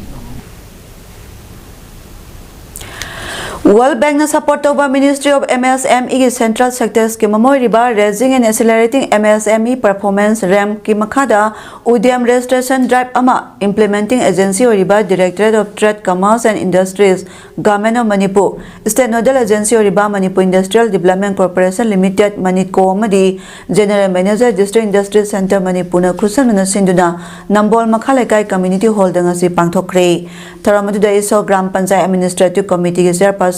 World Bankꯅ support ꯇꯧꯕ Ministry of MSMEꯒꯤ Central Sectorꯁꯀꯤ ꯃꯃꯣꯏꯔꯤꯕ Raising and Accelerating MSME Performance, RAMPꯀꯤ ꯃꯈꯥꯗ Udyam Registration Drive ꯑꯃ implementing agency ꯑꯣꯏꯔꯤꯕ Directorate of Trade, Commerce and Industries, Government of Manipur, State Nodal Agency ꯑꯣꯏꯔꯤꯕ Manipur Industrial Development Corporation Limited, MANIDCO, ꯑꯃꯗꯤ General Manager, District Industry Centre, ꯃꯅꯤꯄꯨꯔꯅ ꯈꯨꯠꯁꯝꯅꯅ ꯁꯤꯟꯗꯨꯅ ꯅꯝꯕꯣꯜ ꯃꯈꯥ ꯂꯩꯀꯥꯏ Community Hallꯗ ꯉꯁꯤ ꯄꯥꯡꯊꯣꯛꯈ꯭ꯔꯦ꯫ ꯊꯧꯔꯝ ꯑꯗꯨꯗ ꯏꯁꯣ ꯒ꯭ꯔꯥꯝ ꯄꯟꯆꯥꯌꯠ Administrative Committeeꯒꯤ Chairperson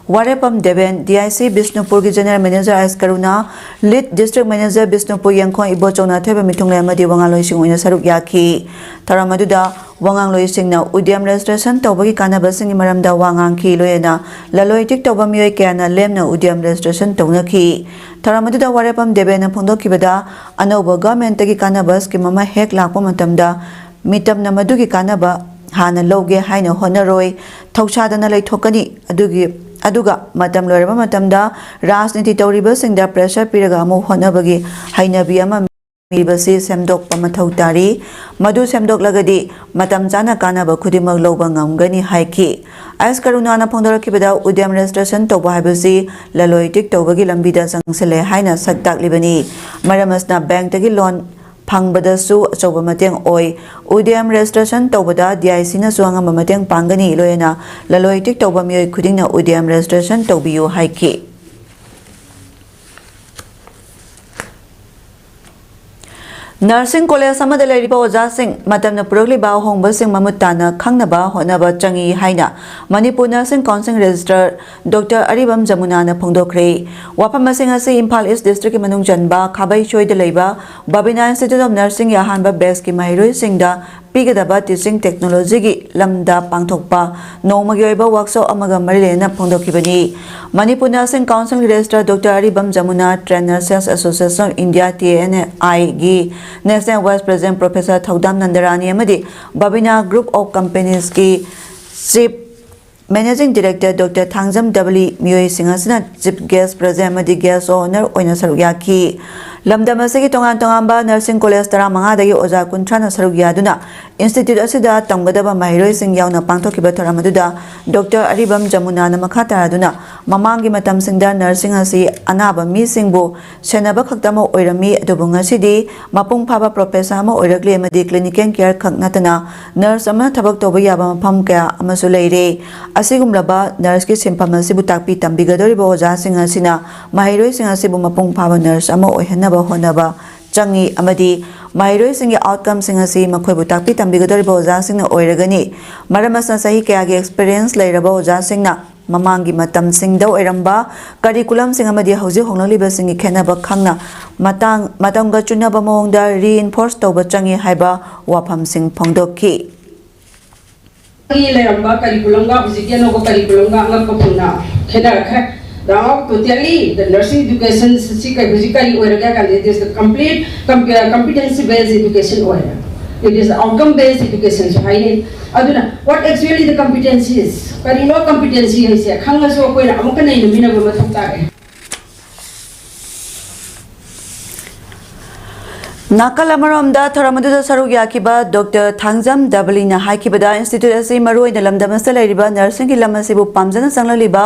ꯋꯥꯔꯦꯄꯝ ꯗꯦꯕꯦꯟ, DIC ꯕꯤꯁꯅꯨꯄꯨꯔꯒꯤ General Manager S Karuna, Lead District Manager Bishnupur Yengkhom Ibochou ꯅꯥꯊꯣꯏꯕ ꯃꯤꯊꯨꯡꯂꯦꯟ ꯑꯃꯗꯤ ꯋꯥꯉꯥꯡꯂꯣꯏꯁꯤꯡ ꯑꯣꯏꯅ ꯁꯔꯨꯛ ꯌꯥꯈꯤ꯫ ꯊꯧꯔꯝ ꯑꯗꯨꯗ ꯋꯥꯉꯥꯡꯂꯣꯏꯁꯤꯡꯅ Udyam Registration ꯇꯧꯕꯒꯤ ꯀꯥꯟꯅꯕꯁꯤꯡꯒꯤ ꯃꯔꯝꯗ ꯋꯥ ꯉꯥꯡꯈꯤ, ꯂꯣꯏꯅꯅ ꯂꯂꯣꯟ ꯏꯇꯤꯛ ꯇꯧꯕ ꯃꯤꯑꯣꯏ ꯀꯌꯥꯅ ꯂꯦꯝꯅ Udyam Registration ꯇꯧꯅꯈꯤ꯫ ꯊꯧꯔꯝ ꯑꯗꯨꯗ ꯋꯥꯔꯦꯄꯝ ꯗꯦꯕꯦꯟꯅ ꯐꯣꯡꯗꯣꯛꯈꯤꯕꯗ, ꯑꯅꯧꯕ Governmentꯇꯒꯤ ꯀꯥꯟꯅꯕ scheme ꯑꯃ ꯍꯦꯛ ꯂꯥꯛꯄ ꯃꯇꯝꯗ ꯃꯤꯇꯝꯅ ꯃꯗꯨꯒꯤ ꯀꯥꯟꯅꯕ ꯍꯥꯟꯅ ꯂꯧꯒꯦ ꯍꯥꯏꯅ ꯍꯣꯠꯅꯔꯣꯏ, ꯊꯧꯁꯥꯗꯅ ꯂꯩꯊꯣꯛꯀꯅꯤ꯫ ꯑꯗꯨꯒꯤ, ꯑꯗꯨꯒ ꯃꯇꯝ ꯂꯣꯏꯔꯕ ꯃꯇꯝꯗ ꯔꯥꯖꯅꯤꯇꯤ ꯇꯧꯔꯤꯕꯁꯤꯡꯗ pressure ꯄꯤꯔꯒ ꯑꯃꯨꯛ ꯍꯣꯠꯅꯕꯒꯤ ꯍꯩꯅꯕꯤ ꯑꯃ ꯂꯩꯔꯤꯕꯁꯤ ꯁꯦꯝꯗꯣꯛꯄ ꯃꯊꯧ ꯇꯥꯔꯤ꯫ ꯃꯗꯨ ꯁꯦꯝꯗꯣꯛꯂꯒꯗꯤ ꯃꯇꯝ ꯆꯥꯅ ꯀꯥꯟꯅꯕ ꯈꯨꯗꯤꯡꯃꯛ ꯂꯧꯕ ꯉꯝꯒꯅꯤ ꯍꯥꯏꯈꯤ꯫ ꯑꯦꯁ ꯀꯔꯨꯅꯥꯅ ꯐꯣꯡꯗꯣꯔꯛꯈꯤꯕꯗ, Udyam Registration ꯇꯧꯕ ꯍꯥꯏꯕꯁꯤ ꯂꯂꯣꯟ ꯏꯇꯤꯛ ꯇꯧꯕꯒꯤ ꯂꯝꯕꯤꯗ ꯆꯪꯁꯤꯜꯂꯦ ꯍꯥꯏꯅ ꯁꯛ ꯇꯥꯛꯂꯤꯕꯅꯤ꯫ ꯃꯔꯝ ꯑꯁꯤꯅ Bankꯇꯒꯤ loan ꯐꯪꯕꯗꯁꯨ ꯑꯆꯧꯕ ꯃꯇꯦꯡ ꯑꯣꯏ꯫ Udyam Registration ꯇꯧꯕꯗ DICꯅꯁꯨ ꯑꯉꯝꯕ ꯃꯇꯦꯡ ꯄꯥꯡꯒꯅꯤ, ꯂꯣꯏꯅꯅ ꯂꯂꯣꯟ ꯏꯇꯤꯛ ꯇꯧꯕ ꯃꯤꯑꯣꯏ ꯈꯨꯗꯤꯡꯅ Udyam Registration ꯇꯧꯕꯤꯌꯨ ꯍꯥꯏꯈꯤ꯫ Nursing College ꯑꯃꯗ ꯂꯩꯔꯤꯕ ꯑꯣꯖꯥꯁꯤꯡ ꯃꯇꯝꯅ ꯄꯨꯔꯛꯂꯤꯕ ꯑꯍꯣꯡꯕꯁꯤꯡ ꯃꯃꯨꯠ ꯇꯥꯅ ꯈꯪꯅꯕ ꯍꯣꯠꯅꯕ ꯆꯪꯏ ꯍꯥꯏꯅ Manipur Nursing Council Registrar Doctor ꯑꯔꯤꯕꯝ ꯖꯃꯨꯅꯥꯅ ꯐꯣꯡꯗꯣꯛꯈ꯭ꯔꯦ꯫ ꯋꯥꯐꯝ ꯑꯁꯤꯡ ꯑꯁꯤ ꯏꯝꯐꯥꯜ East Districtꯀꯤ ꯃꯅꯨꯡ ꯆꯟꯕ ꯈꯥꯕꯩꯁꯣꯏꯗ ꯂꯩꯕ Babina Institute of Nursingꯒꯤ ꯑꯍꯥꯟꯕ batchꯀꯤ ꯃꯍꯩꯔꯣꯏꯁꯤꯡꯗ ꯄꯤꯒꯗꯕ teaching technologyꯒꯤ ꯂꯝꯗ ꯄꯥꯡꯊꯣꯛꯄ ꯅꯣꯡꯃꯒꯤ ꯑꯣꯏꯕ workshop ꯑꯃꯒ ꯃꯔꯤ ꯂꯩꯅꯅ ꯐꯣꯡꯗꯣꯛꯈꯤꯕꯅꯤ꯫ Manipur Nursing Council Registrar Doctor Aribam Yamuna, Trained Nurses Association of India, TNIꯒꯤ National Vice President Professor ꯊꯧꯗꯥꯝ ꯅꯟꯗꯔꯥꯅꯤ ꯑꯃꯗꯤ Babina Group of Companiesꯀꯤ Chief Managing Director Doctor Thangjam W. ꯃꯤꯑꯣꯏꯁꯤꯡ ꯑꯁꯤꯅ Chief Guest, President ꯑꯃꯗꯤ Guest of Honour ꯑꯣꯏꯅ ꯁꯔꯨꯛ ꯌꯥꯈꯤ꯫ ꯂꯝꯗꯝ ꯑꯁꯤꯒꯤ ꯇꯣꯉꯥꯟ ꯇꯣꯉꯥꯟꯕ nursing college ꯇꯔꯥꯃꯉꯥꯗꯒꯤ ꯑꯣꯖꯥ ꯀꯨꯟꯊ꯭ꯔꯥꯅ ꯁꯔꯨꯛ ꯌꯥꯗꯨꯅ institute ꯑꯁꯤꯗ ꯇꯝꯒꯗꯕ ꯃꯍꯩꯔꯣꯏꯁꯤꯡ ꯌꯥꯎꯅ ꯄꯥꯡꯊꯣꯛꯈꯤꯕ ꯊꯧꯔꯝ ꯑꯗꯨꯗ Doctor ꯑꯔꯤꯕꯝ ꯖꯃꯨꯅꯥꯅ ꯃꯈꯥ ꯇꯥꯔꯗꯨꯅ ꯃꯃꯥꯡꯒꯤ ꯃꯇꯝꯁꯤꯡꯗ nursing ꯑꯁꯤ ꯑꯅꯥꯕ ꯃꯤꯁꯤꯡꯕꯨ ꯁꯦꯟꯅꯕ ꯈꯛꯇꯃꯛ ꯑꯣꯏꯔꯝꯃꯤ, ꯑꯗꯨꯕꯨ ꯉꯁꯤꯗꯤ ꯃꯄꯨꯡ ꯐꯥꯕ professor ꯑꯃ ꯑꯣꯏꯔꯛꯂꯤ ꯑꯃꯗꯤ clinical care ꯈꯛ ꯅꯠꯇꯅ nurse ꯑꯃꯅ ꯊꯕꯛ ꯇꯧꯕ ꯌꯥꯕ ꯃꯐꯝ ꯀꯌꯥ ꯑꯃꯁꯨ ꯂꯩꯔꯦ꯫ ꯑꯁꯤꯒꯨꯝꯂꯕ nurseꯀꯤ ꯁꯤꯟꯐꯝ ꯑꯁꯤꯕꯨ ꯇꯥꯛꯄꯤ ꯇꯝꯕꯤꯒꯗꯧꯔꯤꯕ ꯑꯣꯖꯥꯁꯤꯡ ꯑꯁꯤꯅ ꯃꯍꯩꯔꯣꯏꯁꯤꯡ ꯑꯁꯤꯕꯨ ꯃꯄꯨꯡ ꯐꯥꯕ nurse ꯑꯃ ꯑꯣꯏꯍꯟꯅꯕ ꯍꯣꯠꯅꯕ ꯆꯪꯏ ꯑꯃꯗꯤ ꯃꯍꯩꯔꯣꯏꯁꯤꯡꯒꯤ outcomeꯁꯤꯡ ꯑꯁꯤ ꯃꯈꯣꯏꯕꯨ ꯇꯥꯛꯄꯤ ꯇꯝꯕꯤꯒꯗꯧꯔꯤꯕ ꯑꯣꯖꯥꯁꯤꯡꯅ ꯑꯣꯏꯔꯒꯅꯤ꯫ ꯃꯔꯝ ꯑꯁꯤꯅ ꯆꯍꯤ ꯀꯌꯥꯒꯤ experience ꯂꯩꯔꯕ ꯑꯣꯖꯥꯁꯤꯡꯅ ꯃꯃꯥꯡꯒꯤ ꯃꯇꯝꯁꯤꯡꯗ ꯑꯣꯏꯔꯝꯕ curriculumꯁꯤꯡ ꯑꯃꯗꯤ ꯍꯧꯖꯤꯛ ꯍꯣꯡꯂꯛꯂꯤꯕꯁꯤꯡꯒꯤ ꯈꯦꯠꯅꯕ ꯈꯪꯅ ꯃꯇꯥꯡ, ꯃꯇꯝꯒ ꯆꯨꯅꯕ ꯃꯑꯣꯡꯗ reinforce ꯇꯧꯕ ꯆꯪꯏ ꯍꯥꯏꯕ ꯋꯥꯐꯝꯁꯤꯡ ꯐꯣꯡꯗꯣꯛꯈꯤ꯫ ꯂꯩꯔꯝꯕ curriculumꯒ ꯍꯧꯖꯤꯛꯀꯤ ꯑꯅꯧꯕ curriculumꯒ ꯑꯉꯛꯄ ꯐꯪꯅ ꯈꯦꯠꯅꯔꯛꯈ꯭ꯔꯦ꯫ Now, totally, the nursing education ꯁꯤ ꯀꯩ-, ꯍꯧꯖꯤꯛ ꯀꯔꯤ ꯑꯣꯏꯔꯒꯦ ꯍꯥꯏ ꯀꯥꯟꯗ, it is the complete comp-, competency based education ꯑꯣꯏꯔꯦ꯫ It is outcome based education ꯁꯨ ꯍꯥꯏꯅꯩ꯫ ꯑꯗꯨꯅ, what actually the competency is? ꯀꯔꯤꯅꯣ competency ꯍꯥꯏꯁꯦ? ꯈꯪꯉꯁꯨ ꯑꯩꯈꯣꯏꯅ ꯑꯃꯨꯛꯀ ꯅꯩꯅꯃꯤꯟꯅꯕ ꯃꯊꯧ ꯇꯥꯔꯦ꯫ ꯅꯥꯀꯜ ꯑꯃꯔꯣꯝꯗ ꯊꯧꯔꯝ ꯑꯗꯨꯗ ꯁꯔꯨꯛ ꯌꯥꯈꯤꯕ Doctor ꯊꯥꯡꯖꯝ ꯗꯕꯂꯤꯅ ꯍꯥꯏꯈꯤꯕꯗ, institute ꯑꯁꯤ ꯃꯔꯨꯑꯣꯏꯅ ꯂꯝꯗꯝ ꯑꯁꯤꯗ ꯂꯩꯔꯤꯕ nursingꯒꯤ ꯂꯝ ꯑꯁꯤꯕꯨ ꯄꯥꯝꯖꯅ ꯆꯪꯂꯛꯂꯤꯕ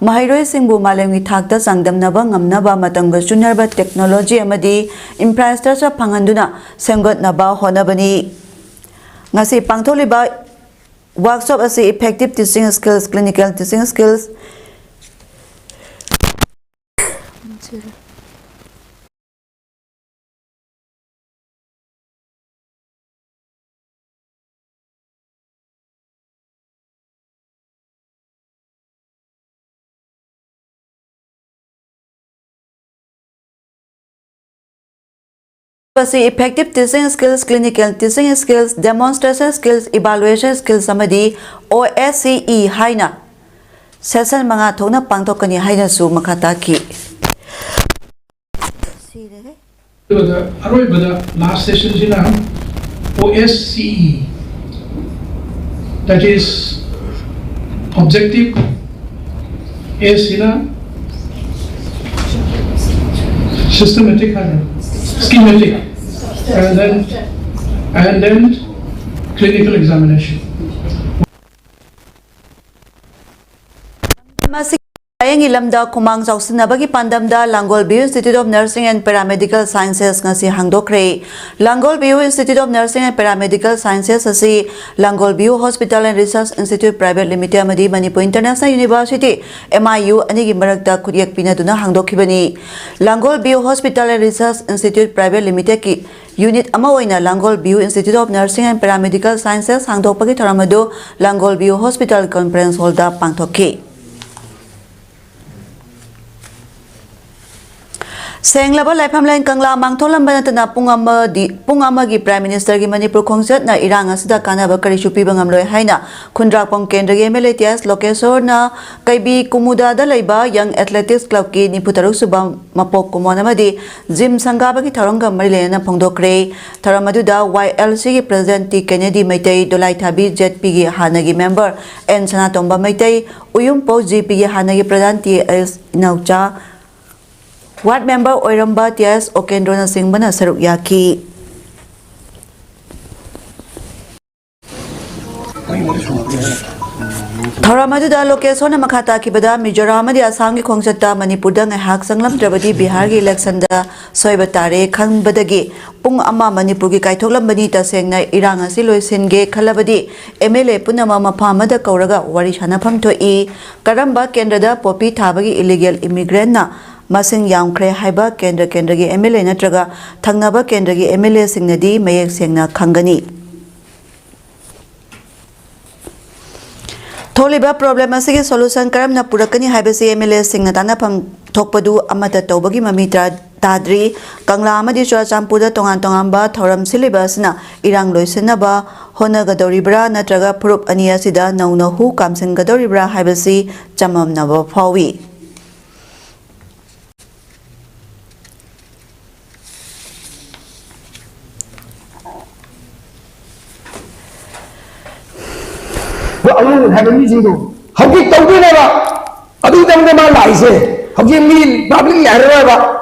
ꯃꯍꯩꯔꯣꯏꯁꯤꯡꯕꯨ ꯃꯥꯂꯦꯝꯒꯤ ꯊꯥꯛꯇ ꯆꯥꯡꯗꯝꯅꯕ ꯉꯝꯅꯕ ꯃꯇꯝꯒ ꯆꯨꯅꯔꯕ technology ꯑꯃꯗꯤ infrastructure ꯐꯪꯍꯟꯗꯨꯅ ꯁꯦꯝꯒꯠꯅꯕ ꯍꯣꯠꯅꯕꯅꯤ꯫ ꯉꯁꯤ ꯄꯥꯡꯊꯣꯛꯂꯤꯕ workshop ꯑꯁꯤ effective teaching skills, clinical teaching skills, ꯑꯁꯤ effective teaching skills, clinical teaching skills, demonstration skills, evaluation skills ꯑꯃꯗꯤ O S C E ꯍꯥꯏꯅ session ꯃꯉꯥ ꯊꯣꯛꯅ ꯄꯥꯡꯊꯣꯛꯀꯅꯤ ꯍꯥꯏꯅꯁꯨ ꯃꯈꯥ ꯇꯥꯈꯤ꯫ ꯑꯗꯨꯒ ꯑꯔꯣꯏꯕꯗ last session ꯁꯤꯅ O S C E, that is Objective A ꯁꯤꯅ systematic ꯍꯥꯏꯅ, schematic, and then and then clinical examination. ꯃꯁꯤꯒꯤ ꯂꯥꯌꯦꯡꯒꯤ ꯂꯝꯗ ꯈꯨꯃꯥꯡ ꯆꯥꯎꯁꯤꯟꯅꯕꯒꯤ ꯄꯥꯟꯗꯝꯗ Langol view Institute of Nursing and Paramedical Sciences ꯉꯁꯤ ꯍꯥꯡꯗꯣꯛꯈ꯭ꯔꯦ꯫ Langol view Institute of Nursing and Paramedical Sciences ꯑꯁꯤ Langol view Hospital and Research Institute Private Limited ꯑꯃꯗꯤ Manipur International University, M I U, ꯑꯅꯤꯒꯤ ꯃꯔꯛꯇ ꯈꯨꯠꯌꯦꯛ ꯄꯤꯅꯗꯨꯅ ꯍꯥꯡꯗꯣꯛꯈꯤꯕꯅꯤ꯫ Langol view Hospital and Research Institute Private Limitedꯀꯤ unit ꯑꯃ ꯑꯣꯏꯅ Langol view Institute of Nursing and Paramedical Sciences ꯍꯥꯡꯗꯣꯛꯄꯒꯤ ꯊꯧꯔꯝ ꯑꯗꯨ ꯂꯥꯡꯒꯣꯜ ꯕꯤꯌꯨ Hospital Conference Hallꯗ ꯄꯥꯡꯊꯣꯛꯈꯤ꯫ ꯁꯦꯡꯂꯕ ꯂꯥꯏꯐꯝꯂꯦꯟ ꯀꯪꯂꯥ ꯃꯥꯡꯊꯣꯛꯂꯝꯕ ꯅꯠꯇꯅ ꯄꯨꯡ ꯑꯃꯗꯤ, ꯄꯨꯡ ꯑꯃꯒꯤ Prime Ministerꯒꯤ ꯃꯅꯤꯄꯨꯔ ꯈꯣꯡꯆꯠꯅ ꯏꯔꯥꯡ ꯑꯁꯤꯗ ꯀꯥꯟꯅꯕ ꯀꯔꯤꯁꯨ ꯄꯤꯕ ꯉꯝꯂꯣꯏ ꯍꯥꯏꯅ ꯈꯨꯟꯗ꯭ꯔꯥꯛꯄꯝ ꯀꯦꯟꯗ꯭ꯔꯒꯤ M L A T S ꯂꯣꯀꯦꯁꯣꯔꯅ ꯀꯩꯕꯤ ꯀꯨꯃꯨꯗꯥꯗ ꯂꯩꯕ Young Athletics Clubꯀꯤ ꯅꯤꯐꯨꯇꯔꯨꯛ ꯁꯨꯕ ꯃꯄꯣꯛ ꯀꯨꯝꯑꯣꯟ ꯑꯃꯗꯤ ꯖꯤꯝ ꯁꯪꯒꯥꯕꯒꯤ ꯊꯧꯔꯝꯒ ꯃꯔꯤ ꯂꯩꯅꯅ ꯐꯣꯡꯗꯣꯛꯈ꯭ꯔꯦ꯫ ꯊꯧꯔꯝ ꯑꯗꯨꯗ Y L Cꯒꯤ President T Kennedy Meitei, ꯗꯣꯂꯥꯏꯊꯥꯕꯤ Z Pꯒꯤ ꯍꯥꯟꯅꯒꯤ member N ꯁꯅꯥꯇꯣꯝꯕ ꯃꯩꯇꯩ, ꯎꯌꯨꯝꯄꯧ G Pꯒꯤ ꯍꯥꯟꯅꯒꯤ President T S ꯏꯅꯥꯎꯆꯥ, ward member ꯑꯣꯏꯔꯝꯕ T S ꯑꯣꯀꯦꯟꯗ꯭ꯔꯣꯅꯆꯤꯡꯕꯅ ꯁꯔꯨꯛ ꯌꯥꯈꯤ꯫ ꯊꯧꯔꯝ ꯑꯗꯨꯗ ꯂꯣꯀꯦꯁꯣꯔꯅ ꯃꯈꯥ ꯇꯥꯈꯤꯕꯗ, ꯃꯤꯖꯣꯔꯥꯝ ꯑꯃꯗꯤ ꯑꯁꯥꯝꯒꯤ ꯈꯣꯡꯆꯠꯇ ꯃꯅꯤꯄꯨꯔꯗ ꯉꯥꯏꯍꯥꯛ ꯆꯪꯂꯝꯗ꯭ꯔꯕꯗꯤ ꯕꯤꯍꯥꯔꯒꯤ electionꯗ ꯁꯣꯏꯕ ꯇꯥꯔꯦ ꯈꯟꯕꯗꯒꯤ ꯄꯨꯡ ꯑꯃ ꯃꯅꯤꯄꯨꯔꯒꯤ ꯀꯥꯏꯊꯣꯛꯂꯝꯕꯅꯤ꯫ ꯇꯁꯦꯡꯅ ꯏꯔꯥꯡ ꯑꯁꯤ ꯂꯣꯏꯁꯤꯟꯒꯦ ꯈꯜꯂꯕꯗꯤ M L A ꯄꯨꯝꯅꯃꯛ ꯃꯐꯝ ꯑꯃꯗ ꯀꯧꯔꯒ ꯋꯥꯔꯤ ꯁꯥꯅꯐꯝ ꯊꯣꯛꯏ꯫ ꯀꯔꯝꯕ ꯀꯦꯟꯗ꯭ꯔꯗ poppy ꯊꯥꯕꯒꯤ illegal immigrantꯅ ꯃꯁꯤꯡ ꯌꯥꯝꯈ꯭ꯔꯦ ꯍꯥꯏꯕ ꯀꯦꯟꯗ꯭ꯔ ꯀꯦꯟꯗ꯭ꯔꯒꯤ M L A ꯅꯠꯇ꯭ꯔꯒ ꯊꯪꯅꯕ ꯀꯦꯟꯗ꯭ꯔꯒꯤ M L Aꯁꯤꯡꯅꯗꯤ ꯃꯌꯦꯛ ꯁꯦꯡꯅ ꯈꯪꯒꯅꯤ꯫ ꯊꯣꯛꯂꯤꯕ problem ꯑꯁꯤꯒꯤ solution ꯀꯔꯝꯅ ꯄꯨꯔꯛꯀꯅꯤ ꯍꯥꯏꯕꯁꯤ M L Aꯁꯤꯡꯅ ꯇꯥꯟꯅꯐꯝ ꯊꯣꯛꯄꯗꯨ ꯑꯃꯠꯇ ꯇꯧꯕꯒꯤ ꯃꯃꯤ ꯇꯥ-, ꯇꯥꯗ꯭ꯔꯤ꯫ ꯀꯪꯂꯥ ꯑꯃꯗꯤ ꯆꯨꯔꯆꯥꯟꯄꯨꯔꯗ ꯇꯣꯉꯥꯟ ꯇꯣꯉꯥꯟꯕ ꯊꯧꯔꯝ ꯁꯤꯜꯂꯤꯕ ꯑꯁꯤꯅ ꯏꯔꯥꯡ ꯂꯣꯏꯁꯤꯟꯅꯕ ꯍꯣꯠꯅꯒꯗꯧꯔꯤꯕ꯭ꯔꯥ ꯅꯠꯇ꯭ꯔꯒ ꯐꯨꯔꯨꯞ ꯑꯅꯤ ꯑꯁꯤꯗ ꯅꯧꯅ ꯍꯨ ꯀꯥꯝꯁꯤꯟꯒꯗꯧꯔꯤꯕ꯭ꯔꯥ ꯍꯥꯏꯕꯁꯤ ꯆꯃꯝꯅꯕ ꯐꯥꯎꯏ꯫ ꯑꯗꯣ ꯑꯉꯥꯡ ꯍꯥꯏꯕ ꯃꯤꯁꯤꯡꯗꯣ ꯍꯧꯖꯤꯛ ꯇꯧꯗꯣꯏꯅꯦꯕ꯫ ꯑꯗꯨꯒꯤꯗꯃꯛꯇ ꯃꯥ ꯂꯥꯛꯏꯁꯦ꯫ ꯍꯧꯖꯤꯛ ꯃꯤ ꯄꯥꯕ꯭ꯂꯤꯛ ꯂꯥꯛꯑꯔꯣꯏꯕ꯫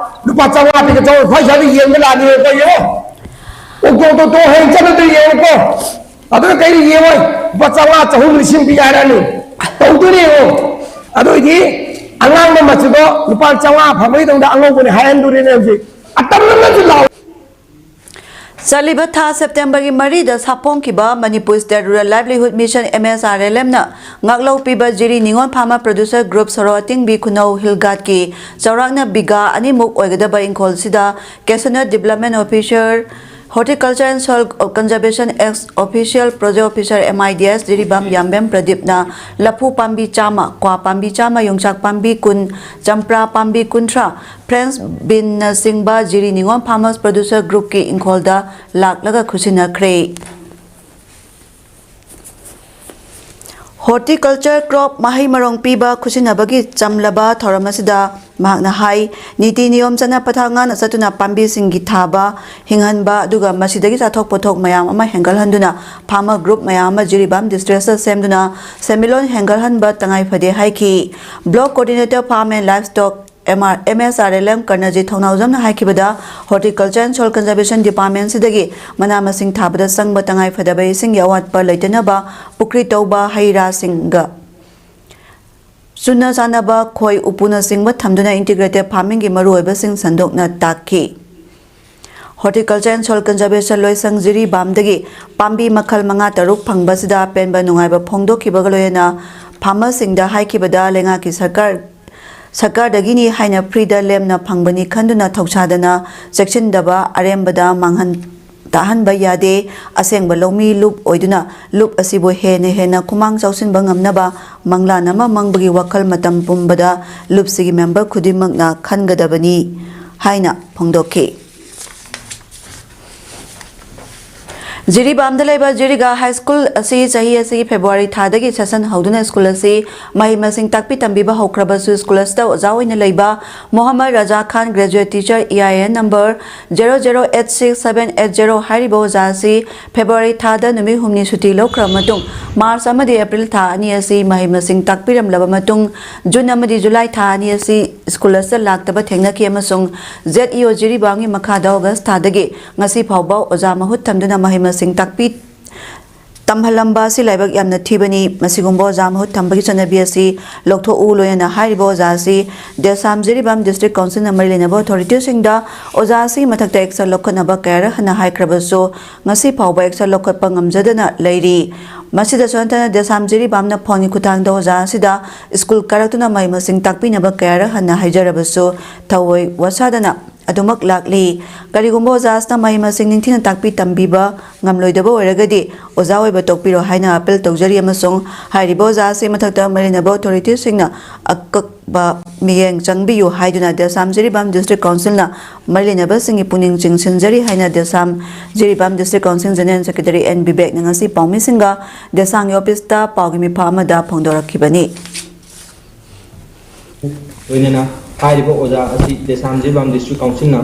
ꯂꯨꯄꯥ ꯆꯥꯝꯃꯉꯥ ꯄꯤꯒꯦ ꯇꯧꯔ ꯐꯥꯏꯁꯥꯗ ꯌꯦꯡꯕ ꯂꯥꯛꯑꯅꯦꯕꯀꯣ꯫ ꯌꯦꯡꯉꯣ, ꯑꯣꯛꯇꯣ ꯇꯣꯇꯣ ꯍꯌꯦꯡ ꯆꯠꯂꯗꯣꯏ ꯌꯦꯡꯉꯨꯀꯣ꯫ ꯑꯗꯨꯅ ꯀꯩꯗ ꯌꯦꯡꯉꯣꯏ? ꯂꯨꯄꯥ ꯆꯥꯝꯃꯉꯥ ꯆꯍꯨꯝ ꯂꯤꯁꯤꯡ ꯄꯤ ꯍꯥꯏꯔꯛꯑꯅꯤ꯫ ꯇꯧꯗꯣꯏꯅꯦ ꯌꯦꯡꯉꯣ꯫ ꯑꯗꯨꯏꯗꯤ ꯑꯉꯥꯡꯕ ꯃꯆꯨꯗꯣ ꯂꯨꯄꯥ ꯆꯥꯝꯃꯉꯥ ꯐꯪꯕꯩꯗꯧꯅ ꯑꯉꯧꯕꯅꯦ ꯍꯥꯏꯍꯟꯗꯣꯔꯤꯅꯦ ꯍꯧꯖꯤꯛ꯫ ꯑꯇꯝꯅꯅꯁꯨ ꯂꯥꯎ꯫ ꯆꯠꯂꯤꯕ ꯊꯥ ꯁꯦꯞꯇꯦꯝꯕꯔꯒꯤ ꯃꯔꯤꯗ ꯁꯥꯐꯣꯡꯈꯤꯕ Manipur state rural livelihood mission, M S R L ꯑꯦꯝꯅ ꯉꯥꯛꯂꯧ ꯄꯤꯕ ꯖꯤꯔꯤ ꯅꯤꯉꯣꯜ ꯐꯥꯔꯃꯔ ꯄ꯭ꯔꯣꯗ꯭ꯌꯨꯁꯔ ꯒ꯭ꯔꯨꯞ ꯁꯣꯔꯣ ꯑꯇꯤꯡꯕꯤ ꯈꯨꯅꯧ ꯍꯤꯜ ꯒꯥꯔꯗꯀꯤ ꯆꯥꯎꯔꯥꯛꯅ ꯕꯤꯒꯥ ꯑꯅꯤꯃꯨꯛ ꯑꯣꯏꯒꯗꯕ ꯏꯪꯈꯣꯜꯁꯤꯗ ꯀꯦꯁꯣꯅꯠ development officer, horticulture and soil conservation ex officio project officer, M I D S, Jiribam Yambem ꯄ꯭ꯔꯗꯤꯞꯅ ꯂꯐꯨ ꯄꯥꯝꯕꯤ ꯆꯥꯝꯃ, ꯀ꯭ꯋꯥ ꯄꯥꯝꯕꯤ ꯆꯥꯝꯃ, ꯌꯣꯡꯆꯥꯛ ꯄꯥꯝꯕꯤ ꯀꯨꯟ, ꯆꯝꯄ꯭ꯔꯥ ꯄꯥꯝꯕꯤ ꯀꯨꯟꯊ꯭ꯔꯥ, ꯐ꯭ꯔꯦꯟꯁ ꯕꯤꯟꯅꯆꯤꯡꯕ ꯖꯤꯔꯤ ꯅꯤꯉꯣꯜ ꯐꯥꯔꯃꯔꯁ ꯄ꯭ꯔꯣꯗ꯭ꯌꯨꯁꯔ ꯒ꯭ꯔꯨꯞꯀꯤ ꯏꯪꯈꯣꯜꯗ ꯂꯥꯛꯂꯒ ꯈꯨꯠꯁꯤꯟꯅꯈ꯭ꯔꯦ꯫ ꯍꯣꯔꯇꯤꯀꯜꯆꯔ ꯀ꯭ꯔꯣꯞ ꯃꯍꯩ ꯃꯔꯣꯡ ꯄꯤꯕ ꯈꯨꯠꯁꯤꯟꯅꯕꯒꯤ ꯆꯝꯂꯕ ꯊꯧꯔꯝ ꯑꯁꯤꯗ ꯃꯍꯥꯛꯅ ꯍꯥꯏ, ꯅꯤꯇꯤ ꯅꯤꯌꯣꯝ ꯆꯠꯅ ꯄꯊꯥꯞ ꯉꯥꯛꯅ ꯆꯠꯇꯨꯅ ꯄꯥꯝꯕꯤꯁꯤꯡꯒꯤ ꯊꯥꯕ, ꯍꯤꯡꯍꯟꯕ, ꯑꯗꯨꯒ ꯃꯁꯤꯗꯒꯤ ꯆꯥꯊꯣꯛ ꯄꯣꯠꯊꯣꯛ ꯃꯌꯥꯝ ꯑꯃ ꯍꯦꯟꯒꯠꯍꯟꯗꯨꯅ ꯐꯥꯔꯃꯔ ꯒ꯭ꯔꯨꯞ ꯃꯌꯥꯝ ꯑꯃ ꯖꯤꯔꯤꯕꯥꯝ ꯗꯤꯁꯇ꯭ꯔꯤꯛꯇ ꯁꯦꯝꯗꯨꯅ ꯁꯦꯟꯃꯤꯠꯂꯣꯟ ꯍꯦꯟꯒꯠꯍꯟꯕ ꯇꯉꯥꯏ ꯐꯗꯦ ꯍꯥꯏꯈꯤ꯫ Block coordinator farm and livestock M R, M S R L M Karnajit ꯊꯧꯅꯥꯎꯖꯝꯅ ꯍꯥꯏꯈꯤꯕꯗ, ꯍꯣꯔꯇꯤꯀꯜꯆꯔ ꯑꯦꯟ ꯁꯣꯏꯜ ꯀꯟꯖꯔꯕꯦꯁꯟ ꯗꯤꯄꯥꯔꯠꯃꯦꯟꯠꯁꯤꯗꯒꯤ ꯃꯅꯥ ꯃꯁꯤꯡ ꯊꯥꯕꯗ ꯆꯪꯕ ꯇꯉꯥꯏ ꯐꯗꯕ ꯏꯁꯤꯡꯒꯤ ꯑꯋꯥꯠꯄ ꯂꯩꯇꯅꯕ ꯄꯨꯈ꯭ꯔꯤ ꯇꯧꯕ, ꯍꯩ ꯔꯥꯁꯤꯡꯒ ꯆꯨꯅ ꯆꯥꯟꯅꯕ ꯈꯣꯏ ꯎꯄꯨꯅꯆꯤꯡꯕ ꯊꯝꯗꯨꯅ ꯏꯟꯇꯤꯒ꯭ꯔꯦꯇꯦꯗ ꯐꯥꯔꯃꯤꯡꯒꯤ ꯃꯔꯨꯑꯣꯏꯕꯁꯤꯡ ꯁꯟꯗꯣꯛꯅ ꯇꯥꯛꯈꯤ꯫ ꯍꯣꯔꯇꯤꯀꯜꯆꯔ ꯑꯦꯟ ꯁꯣꯏꯜ ꯀꯟꯖꯔꯕꯦꯁꯟ ꯂꯣꯏꯁꯪ ꯖꯤꯔꯤꯕꯥꯝꯗꯒꯤ ꯄꯥꯝꯕꯤ ꯃꯈꯜ ꯃꯉꯥ ꯇꯔꯨꯛ ꯐꯪꯕꯁꯤꯗ ꯑꯄꯦꯟꯕ ꯅꯨꯡꯉꯥꯏꯕ ꯐꯣꯡꯗꯣꯛꯈꯤꯕꯒ ꯂꯣꯏꯅꯅ ꯐꯥꯔꯃꯔꯁꯤꯡꯗ ꯍꯥꯏꯈꯤꯕꯗ, ꯂꯩꯉꯥꯛꯀꯤ ꯁꯔꯀꯥꯔ, ꯁꯔꯀꯥꯔꯗꯒꯤꯅꯤ ꯍꯥꯏꯅ ꯐ꯭ꯔꯤꯗ ꯂꯦꯝꯅ ꯐꯪꯕꯅꯤ ꯈꯟꯗꯨꯅ ꯊꯧꯁꯥꯗꯅ ꯆꯦꯛꯁꯤꯟꯗꯕ, ꯑꯔꯦꯝꯕꯗ ꯃꯥꯡꯍꯟ ꯇꯥꯍꯟꯕ ꯌꯥꯗꯦ꯫ ꯑꯁꯦꯡꯕ ꯂꯧꯃꯤ ꯂꯨꯞ ꯑꯣꯏꯗꯨꯅ ꯂꯨꯞ ꯑꯁꯤꯕꯨ ꯍꯦꯟꯅ ꯍꯦꯟꯅ ꯈꯨꯃꯥꯡ ꯆꯥꯎꯁꯤꯟꯕ ꯉꯝꯅꯕ ꯃꯪꯂꯥꯟ ꯑꯃ ꯃꯪꯕꯒꯤ ꯋꯥꯈꯜ ꯃꯇꯝ ꯄꯨꯝꯕꯗ ꯂꯨꯞꯁꯤꯒꯤ ꯃꯦꯝꯕꯔ ꯈꯨꯗꯤꯡꯃꯛꯅ ꯈꯟꯒꯗꯕꯅꯤ ꯍꯥꯏꯅ ꯐꯣꯡꯗꯣꯛꯈꯤ꯫ ꯖꯤꯔꯤꯕꯥꯝꯗ ꯂꯩꯕ ꯖꯤꯔꯤꯒꯥ ꯍꯥꯏ ꯁ꯭ꯀꯨꯜ ꯑꯁꯤ ꯆꯍꯤ ꯑꯁꯤꯒꯤ ꯐꯦꯕ꯭ꯔꯨꯋꯥꯔꯤ ꯊꯥꯗꯒꯤ ꯁꯦꯁꯟ ꯍꯧꯗꯨꯅ ꯁ꯭ꯀꯨꯜ ꯑꯁꯤ ꯃꯍꯩ ꯃꯁꯤꯡ ꯇꯥꯛꯄꯤ ꯇꯝꯕꯤꯕ ꯍꯧꯈ꯭ꯔꯕꯁꯨ, ꯁ꯭ꯀꯨꯜ ꯑꯁꯤꯗ ꯑꯣꯖꯥ ꯑꯣꯏꯅ ꯂꯩꯕ ꯃꯣꯍꯝꯃꯗ ꯔꯖꯥ ꯈꯥꯟ, graduate teacher, E I N number zero zero eight six seven eight zero ꯍꯥꯏꯔꯤꯕ ꯑꯣꯖꯥ ꯑꯁꯤ ꯐꯦꯕ꯭ꯔꯨꯋꯥꯔꯤ ꯊꯥꯗ ꯅꯨꯃꯤꯠ ꯍꯨꯝꯅꯤ ꯁꯨꯇꯤ ꯂꯧꯈ꯭ꯔꯕ ꯃꯇꯨꯡ, ꯃꯥꯔꯆ ꯑꯃꯗꯤ ꯑꯦꯄ꯭ꯔꯤꯜ ꯊꯥ ꯑꯅꯤ ꯑꯁꯤ ꯃꯍꯩ ꯃꯁꯤꯡ ꯇꯥꯛꯄꯤꯔꯝꯂꯕ ꯃꯇꯨꯡ, ꯖꯨꯟ ꯑꯃꯗꯤ ꯖꯨꯂꯥꯏ ꯊꯥ ꯑꯅꯤ ꯑꯁꯤ ꯁ꯭ꯀꯨꯜ ꯑꯁꯤꯗ ꯂꯥꯛꯇꯕ ꯊꯦꯡꯅꯈꯤ ꯑꯃꯁꯨꯡ Z E O ꯖꯤꯔꯤꯕꯥꯝꯒꯤ ꯃꯈꯥꯗ ꯑꯣꯒꯁ ꯊꯥꯗꯒꯤ ꯉꯁꯤ ꯐꯥꯎꯕ ꯑꯣꯖꯥ ꯃꯍꯨꯠ ꯊꯝꯗꯨꯅ ꯃꯍꯩ ꯃꯁꯤꯡ ꯇꯥꯛꯄꯤ ꯇꯝꯍꯜꯂꯝꯕ ꯑꯁꯤ ꯂꯥꯏꯕꯛ ꯌꯥꯝꯅ ꯊꯤꯕꯅꯤ꯫ ꯃꯁꯤꯒꯨꯝꯕ ꯑꯣꯖꯥ ꯃꯍꯨꯠ ꯊꯝꯕꯒꯤ ꯆꯠꯅꯕꯤ ꯑꯁꯤ ꯂꯧꯊꯣꯛꯎ꯫ ꯂꯣꯏꯅꯅ ꯍꯥꯏꯔꯤꯕ ꯑꯣꯖꯥ ꯑꯁꯤ ꯗꯦꯁꯥꯝ ꯖꯤꯔꯤꯕꯥꯝ ꯗꯤꯁꯇ꯭ꯔꯤꯛ ꯀꯥꯎꯟꯁꯤꯜꯅ ꯃꯔꯤ ꯂꯩꯅꯕ ꯑꯣꯊꯣꯔꯤꯇꯤꯁꯤꯡꯗ ꯑꯣꯖꯥ ꯑꯁꯤꯒꯤ ꯃꯊꯛꯇ ꯑꯦꯛꯁꯟ ꯂꯧꯈꯠꯅꯕ ꯀꯌꯥꯔꯛ ꯍꯟꯅ ꯍꯥꯏꯈ꯭ꯔꯕꯁꯨ, ꯉꯁꯤ ꯐꯥꯎꯕ ꯑꯦꯛꯁꯟ ꯂꯧꯈꯠꯄ ꯉꯝꯖꯗꯅ ꯂꯩꯔꯤ꯫ ꯃꯁꯤꯗꯁꯨ ꯅꯠꯇꯅ, ꯗꯦꯁꯥꯝ ꯖꯤꯔꯤꯕꯥꯝꯅ ꯐꯣꯟꯒꯤ ꯈꯨꯠꯊꯥꯡꯗ ꯑꯣꯖꯥ ꯑꯁꯤꯗ ꯁ꯭ꯀꯨꯜ ꯀꯥꯔꯛꯇꯨꯅ ꯃꯍꯩ ꯃꯁꯤꯡ ꯇꯥꯛꯄꯤꯅꯕ ꯀꯌꯥꯔꯛ ꯍꯟꯅ ꯍꯥꯏꯖꯔꯕꯁꯨ, ꯊꯧꯑꯣꯏ ꯋꯥꯁꯥꯗꯅ ꯑꯗꯨꯃꯛ ꯂꯥꯛꯂꯤ꯫ ꯀꯔꯤꯒꯨꯝꯕ ꯑꯣꯖꯥ ꯑꯁꯤꯅ ꯃꯍꯩ ꯃꯁꯤꯡ ꯅꯤꯡꯊꯤꯅ ꯇꯥꯛꯄꯤ ꯇꯝꯕꯤꯕ ꯉꯝꯂꯣꯏꯗꯕ ꯑꯣꯏꯔꯒꯗꯤ, ꯑꯣꯖꯥ ꯑꯣꯏꯕ ꯇꯣꯛꯄꯤꯔꯣ ꯍꯥꯏꯅ ꯑꯥꯄꯤꯜ ꯇꯧꯖꯔꯤ ꯑꯃꯁꯨꯡ ꯍꯥꯏꯔꯤꯕ ꯑꯣꯖꯥ ꯑꯁꯤ ꯃꯊꯛꯇ ꯃꯔꯤ ꯂꯩꯅꯕ ꯑꯣꯊꯣꯔꯤꯇꯤꯁꯤꯡꯅ ꯑꯀꯛ ꯕ ꯃꯤꯠꯌꯦꯡ ꯆꯪꯕꯤꯌꯨ ꯍꯥꯏꯗꯨꯅ ꯗꯦꯁꯥꯝ ꯖꯤꯔꯤꯕꯥꯝ ꯗꯤꯁꯇ꯭ꯔꯤꯛ ꯀꯥꯎꯟꯁꯤꯜꯅ ꯃꯔꯤ ꯂꯩꯅꯕꯁꯤꯡꯒꯤ ꯄꯨꯛꯅꯤꯡ ꯆꯤꯡꯁꯤꯟꯖꯔꯤ ꯍꯥꯏꯅ Desam Jiribam district council general secretary N ꯕꯤꯕꯦꯛꯅ ꯉꯁꯤ ꯄꯥꯎꯃꯤꯁꯤꯡꯒ ꯗꯦꯁꯥꯝꯒꯤ ꯑꯣꯐꯤꯁꯇ ꯄꯥꯎꯒꯤ ꯃꯤꯐꯝ ꯑꯃꯗ ꯐꯣꯡꯗꯣꯔꯛꯈꯤꯕꯅꯤ꯫ ꯂꯣꯏꯅꯅ ꯍꯥꯏꯔꯤꯕ ꯑꯣꯖꯥ ꯑꯁꯤ ꯗꯦꯁꯥꯝ ꯖꯤꯔꯤꯕꯥꯝ ꯗꯤꯁꯇ꯭ꯔꯤꯛ ꯀꯥꯎꯟꯁꯤꯜꯅ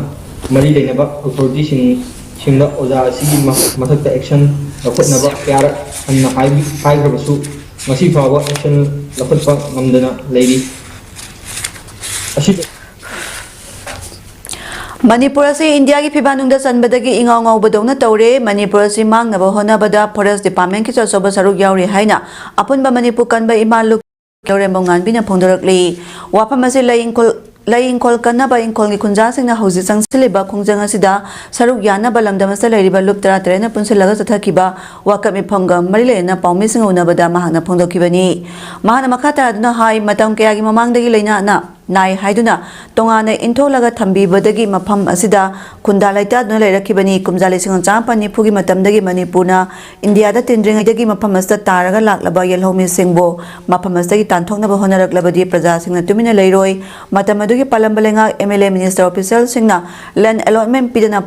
ꯃꯔꯤ ꯂꯩꯅꯕ ꯑꯣꯊꯣꯔꯤꯇꯤꯁꯤꯡ, ꯁꯤꯡꯗ ꯑꯣꯖꯥ ꯑꯁꯤꯒꯤ ꯃ-, ꯃꯊꯛꯇ ꯑꯦꯛꯁꯟ ꯂꯧꯈꯠꯅꯕ ꯀꯌꯥꯔꯛ ꯍꯟꯅ ꯍꯥꯏꯕꯤ-, ꯍꯥꯏꯈ꯭ꯔꯕꯁꯨ, ꯉꯁꯤ ꯐꯥꯎꯕ ꯑꯦꯛꯁꯟ ꯂꯧꯈꯠꯄ ꯉꯝꯗꯅ ꯂꯩꯔꯤ꯫ ꯑꯁꯤꯕꯨ ꯃꯅꯤꯄꯨꯔ ꯑꯁꯤ ꯏꯟꯗꯤꯌꯥꯒꯤ ꯐꯤꯕꯥꯟꯅꯨꯡꯗ ꯆꯟꯕꯗꯒꯤ ꯏꯉꯥꯎ ꯉꯥꯎꯕꯗꯧꯅ ꯇꯧꯔꯦ꯫ ꯃꯅꯤꯄꯨꯔ ꯑꯁꯤ ꯃꯥꯡꯅꯕ ꯍꯣꯠꯅꯕꯗ ꯐꯣꯔꯦꯁ ꯗꯤꯄꯥꯔꯠꯃꯦꯟꯠꯀꯤꯁꯨ ꯑꯆꯧꯕ ꯁꯔꯨꯛ ꯌꯥꯎꯔꯤ ꯍꯥꯏꯅ ꯑꯄꯨꯟꯕ ꯃꯅꯤꯄꯨꯔ ꯀꯟꯕ ꯏꯃꯥ ꯂꯨꯞ ꯂꯧꯔꯦꯝꯕꯝ ꯉꯥꯟꯕꯤꯅ ꯐꯣꯡꯗꯣꯔꯛꯂꯤ꯫ ꯋꯥꯐꯝ ꯑꯁꯤ ꯂꯩ ꯏꯪꯈꯣꯜ, ꯂꯩ ꯏꯪꯈꯣꯜ ꯀꯟꯅꯕ ꯏꯪꯈꯣꯜꯒꯤ ꯈꯨꯟꯖꯥꯁꯤꯡꯅ ꯍꯧꯖꯤꯛ ꯆꯪꯁꯤꯜꯂꯤꯕ ꯈꯣꯡꯖꯪ ꯑꯁꯤꯗ ꯁꯔꯨꯛ ꯌꯥꯅꯕ ꯂꯝꯗꯝ ꯑꯁꯤꯗ ꯂꯩꯔꯤꯕ ꯂꯨꯞ ꯇꯔꯥꯇꯔꯦꯠꯅ ꯄꯨꯟꯁꯤꯜꯂꯒ ꯆꯠꯊꯈꯤꯕ ꯋꯥꯀꯠ ꯃꯤꯐꯝꯒ ꯃꯔꯤ ꯂꯩꯅꯅ ꯄꯥꯎꯃꯤꯁꯤꯡꯒ ꯎꯅꯕꯗ ꯃꯍꯥꯛꯅ ꯐꯣꯡꯗꯣꯛꯈꯤꯕꯅꯤ꯫ ꯃꯍꯥꯛꯅ ꯃꯈꯥ ꯇꯥꯔꯗꯨꯅ ꯍꯥꯏ, ꯃꯇꯝ ꯀꯌꯥꯒꯤ ꯃꯃꯥꯡꯗꯒꯤ ꯂꯥꯏꯅꯥꯅ ꯅꯥꯏ ꯍꯥꯏꯗꯨꯅ ꯇꯣꯉꯥꯟꯅ ꯏꯟꯊꯣꯛꯂꯒ ꯊꯝꯕꯤꯕꯗꯒꯤ ꯃꯐꯝ ꯑꯁꯤꯗ ꯈꯨꯟꯗꯥ ꯂꯩꯇꯥꯗꯨꯅ ꯂꯩꯔꯛꯈꯤꯕꯅꯤ꯫ ꯀꯨꯝꯖꯥ ꯂꯤꯁꯤꯡ ꯑꯃ ꯆꯥꯃꯥꯄꯟ ꯅꯤꯐꯨꯒꯤ ꯃꯇꯝꯗꯒꯤ ꯃꯅꯤꯄꯨꯔꯅ ꯏꯟꯗꯤꯌꯥꯗ ꯇꯤꯟꯗ꯭ꯔꯤꯉꯩꯗꯒꯤ ꯃꯐꯝ ꯑꯁꯤꯗ ꯇꯥꯔꯒ ꯂꯥꯛꯂꯕ ꯌꯦꯜꯍꯧꯃꯤꯁꯤꯡꯕꯨ ꯃꯐꯝ ꯑꯁꯤꯗꯒꯤ ꯇꯥꯟꯊꯣꯛꯅꯕ ꯍꯣꯠꯅꯔꯛꯂꯕꯗꯤ ꯄ꯭ꯔꯖꯥꯁꯤꯡꯅ ꯇꯨꯃꯤꯟꯅ ꯂꯩꯔꯣꯏ꯫ ꯃꯇꯝ ꯑꯗꯨꯒꯤ ꯄꯥꯜꯂꯝꯕ ꯂꯩꯉꯥꯛ, M L A, minister, officialꯁꯤꯡꯅ land allotment ꯄꯤꯗꯅ